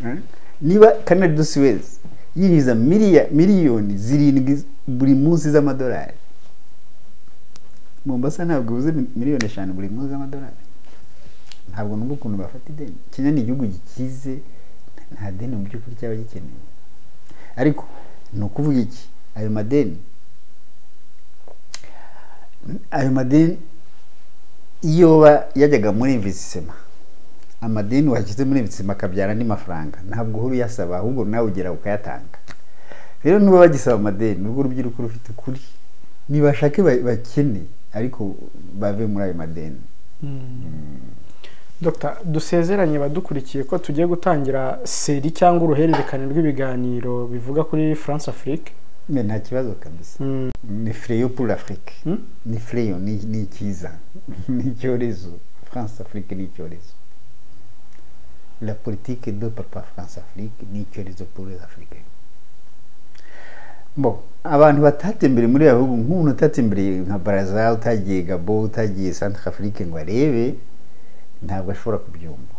Eh? Niba Canal de Suez yinjiza miliyoni 7 buri munsi z'amadolari, Mombasa ntabwo ibuze miliyoni 5 buri munsi z'amadolari. Ntabwo numva ukuntu bafata ideni. Kenya ni igihugu gikize, nta deni mu by'ukuri cyaba gikeneye. Ariko ni ukuvuga iki? Ayo madeni iyo yajyaga muri investissement, amadeni washyize muri investissement akabyara andi mafaranga, ntabwo uhora uyasaba, ahubwo nawe ugera ukayatanga. Rero niba bagisaba amadeni, ubwo urubyiruko rufite ukuri, nibashake bakene, ariko bave muri ayo madeni. Dr, dusezeranye badukurikiye ko tugiye gutangira série cyangwa uruhererekane rw'ibiganiro bivuga kuri France Afrique. Mais nta kibazo kabisa. Ni fléau pour l'Afrique. Ni fléau, ni ikiza, ni icyorezo. France Afrique ni icyorezo. La politique de papa France Afrique ni icyorezo pour les Africains. Bon, abantu batatembere muri ibi bihugu, nk'umuntu utatembereye nka Brazza, utagiye Gabon, utagiye Centrafrique ngo arebe, ntabwo ashobora kubyumva.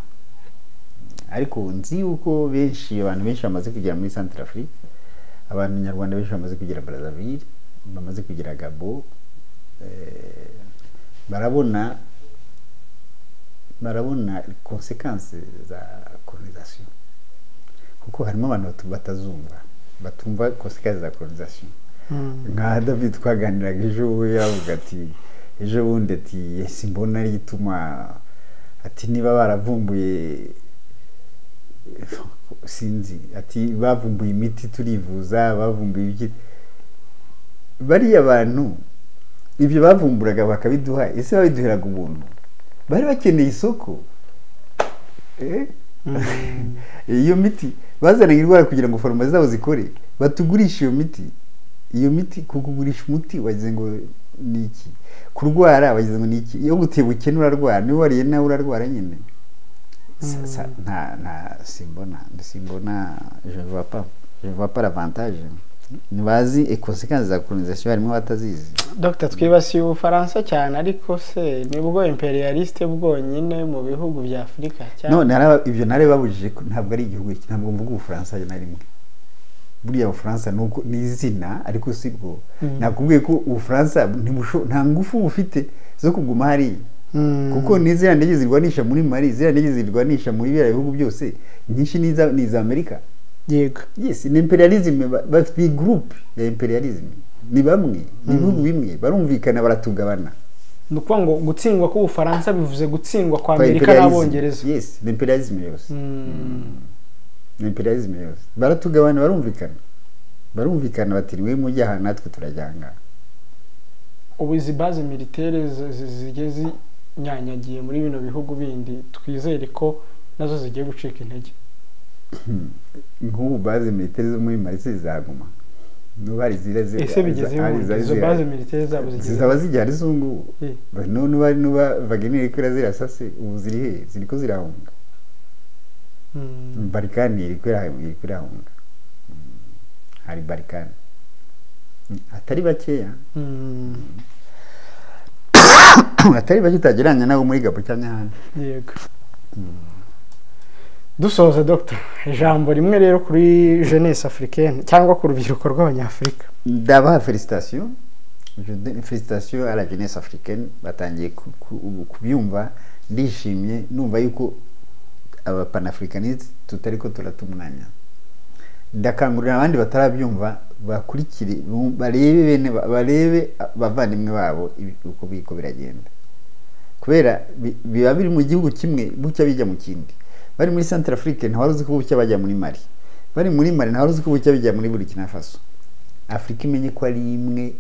Ariko nzi yuko benshi, abantu benshi bamaze kugera muri Centrafrique, abantu nyarwanda benshi bamaze kugera Brazzaville, bamaze kugera Gabon, barabona conséquences za colonisation, kuko harimo abantu batazumva, batumva conséquences za colonisation. Nka David twaganiraga ejo, we yavuga ati ejo bundi ati: "Simbona ari igituma," ati "niba baravumbuye, sinzi," ati "bavumbuye imiti turivuza, bavumbuye ibiki." Bariya bantu ibyo bavumburaga bakabiduha, ese babiduheraga ubuntu? Bari bakeneye isoko. Eh? Iyo miti bazanaga indwara kugira ngo farumasi zabo zikore, batugurishe iyo miti. Iyo miti, kukugurisha umuti wagize ngo ni iki? Kurwara wagize ngo ni iki? Iyo guteye ubukene urarwara, niba wariye nawe urarwara nyine. Nta simbona, je vois pas l'avantage. Ntibazi conséquences za colonisation, harimo abatazizi. Dr, twibasiye Ubufaransa cyane, ariko se nibwo impérialiste bwonyine mu bihugu bya Afurika cyangwa? No, ibyo nare babujije ko ntabwo ari igihugu, ntabwo mvuga Ubufaransa na rimwe. Buriya Bufaransa nuko ni izina, ariko si bwo. Nakubwiye ko Ubufaransa nta ngufu bufite zo kuguma hariya, kuko ni ziriya ndege zirwanisha muri Mali, ziriya ndege zirwanisha muri biriya bihugu byose, nyinshi ni iza Amerika. Yes, ni impérialisme, bafite groupe ya impérialisme, ni bamwe, ni ibihugu bimwe, barumvikana, baratugabana. Ni ukuvuga ngo gutsindwa k'Ubufaransa bivuze gutsindwa kwa Kwa Amerika impérialisme. n'Abongereza. Yes, ni impérialisme yose. Ni impérialisme yose, baratugabana, barumvikana bati: "Niwe mujya aha, natwe turajya aha ngaha." Ubu izi base militaire zigiye zinyanyagiye muri bino bihugu bindi, twizere ko nazo zigiye gucika intege? Nk'ubu base militaire zo muri Mali zizaguma? Nuba hari ziriya Ese bigeze hari ubundi zari izo zihari. base militaire zabo zigeze Zizaba zigihari zungu. Nuba Wagner iriko irazirasa se, ubu ziri he? Ziriko zirahunga. Barkhane iriko irahunga. Hari Barkhane atari bakeya, atari bake utagereranya nabo muri Gabo cyangwa ahandi. Yego, dusoza, Dr, ijambo rimwe rero kuri jeunesse africaine cyangwa ku rubyiruko rw'Abanyafurika. Ndabaha félicitation. Je donne félicitation à la jeunesse africaine, batangiye ubu kubyumva. Ndishimye, numva yuko aba panafricanistes tutari ko turata umwanya. Ndakangurira abandi batarabyumva bakurikire, barebe bene barebe abavandimwe babo uko biriko biragenda, kubera biba biri mu gihugu kimwe, bucya bijya mu kindi. Bari muri Centrafrique, ntawari uzi ko bucya bajya muri Mali. Bari muri Mali, ntawari uzi ko bucya bijya muri Burkina Faso. Afurika imenye ko ari imwe,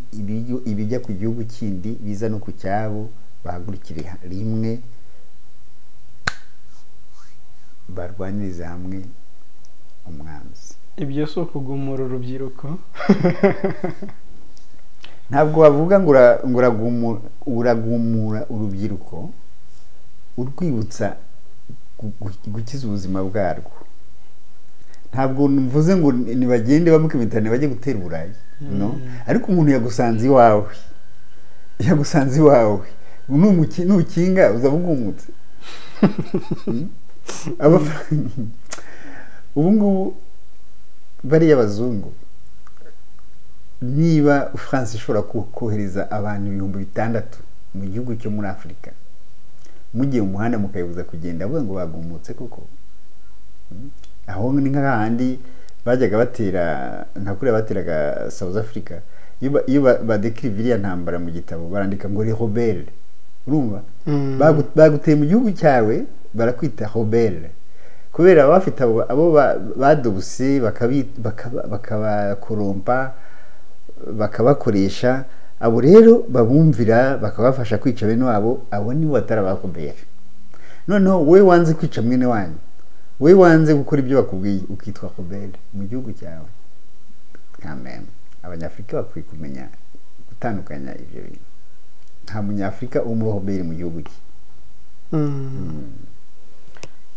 ibijya ku gihugu kindi biza no ku cyabo. Bahagurukire rimwe, barwanirize hamwe umwanzi. Ibyo si ukugumura urubyiruko? Ntabwo bavuga ngo uragumura urubyiruko urwibutsa gukiza ubuzima bwarwo. Ntabwo mvuze ngo nibagende bambuke imitane bajye gutera Uburayi, no. Ariko umuntu yagusanze iwawe, yagusanze iwawe, nukinga uzaba ugumutse. Ubu ngubu bariya bazungu, niba France ishobora kohereza abantu 6000 mu gihugu cyo muri Afurika, mugiye mu muhanda mukayibuza kugenda, avuga ngo bagumutse koko. Aho ni nk'ahandi bajyaga batera, nka kuriya bateraga South Africa. Iyo badécriva iriya ntambara mu gitabo, barandika ngo les rebelles. Urumva, baguteye mu gihugu cyawe, barakwita rebelle, kubera baba bafite abo badobuse, bakabakorompa, bakabakoresha. Abo rero babumvira, bakabafasha kwica bene wabo, abo nibo batari abarebelles. Noneho wowe wanze kwica mwene wanyu, wowe wanze gukora ibyo bakubwiye, ukitwa rebelle mu gihugu cyawe. Quand abanyafurika bakwiye kumenya gutandukanya ibyo bintu. Nta munyafurika w'umurebelle mu gihugu cye.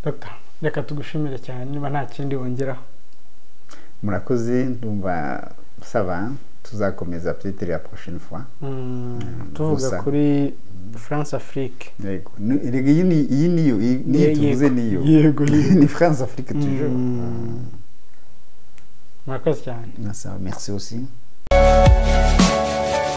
Dr, reka tugushimire cyane, niba nta kindi wongeraho. Murakoze, ndumva ça va, tuzakomeza peut-être la prochaine fois. Tuvuga Gusa. kuri France Afrique. Yego. Erega iyi niyo, niyo tuvuze niyo. Yego. Ni France Afrique toujours. Murakoze cyane. Ça va, merci aussi.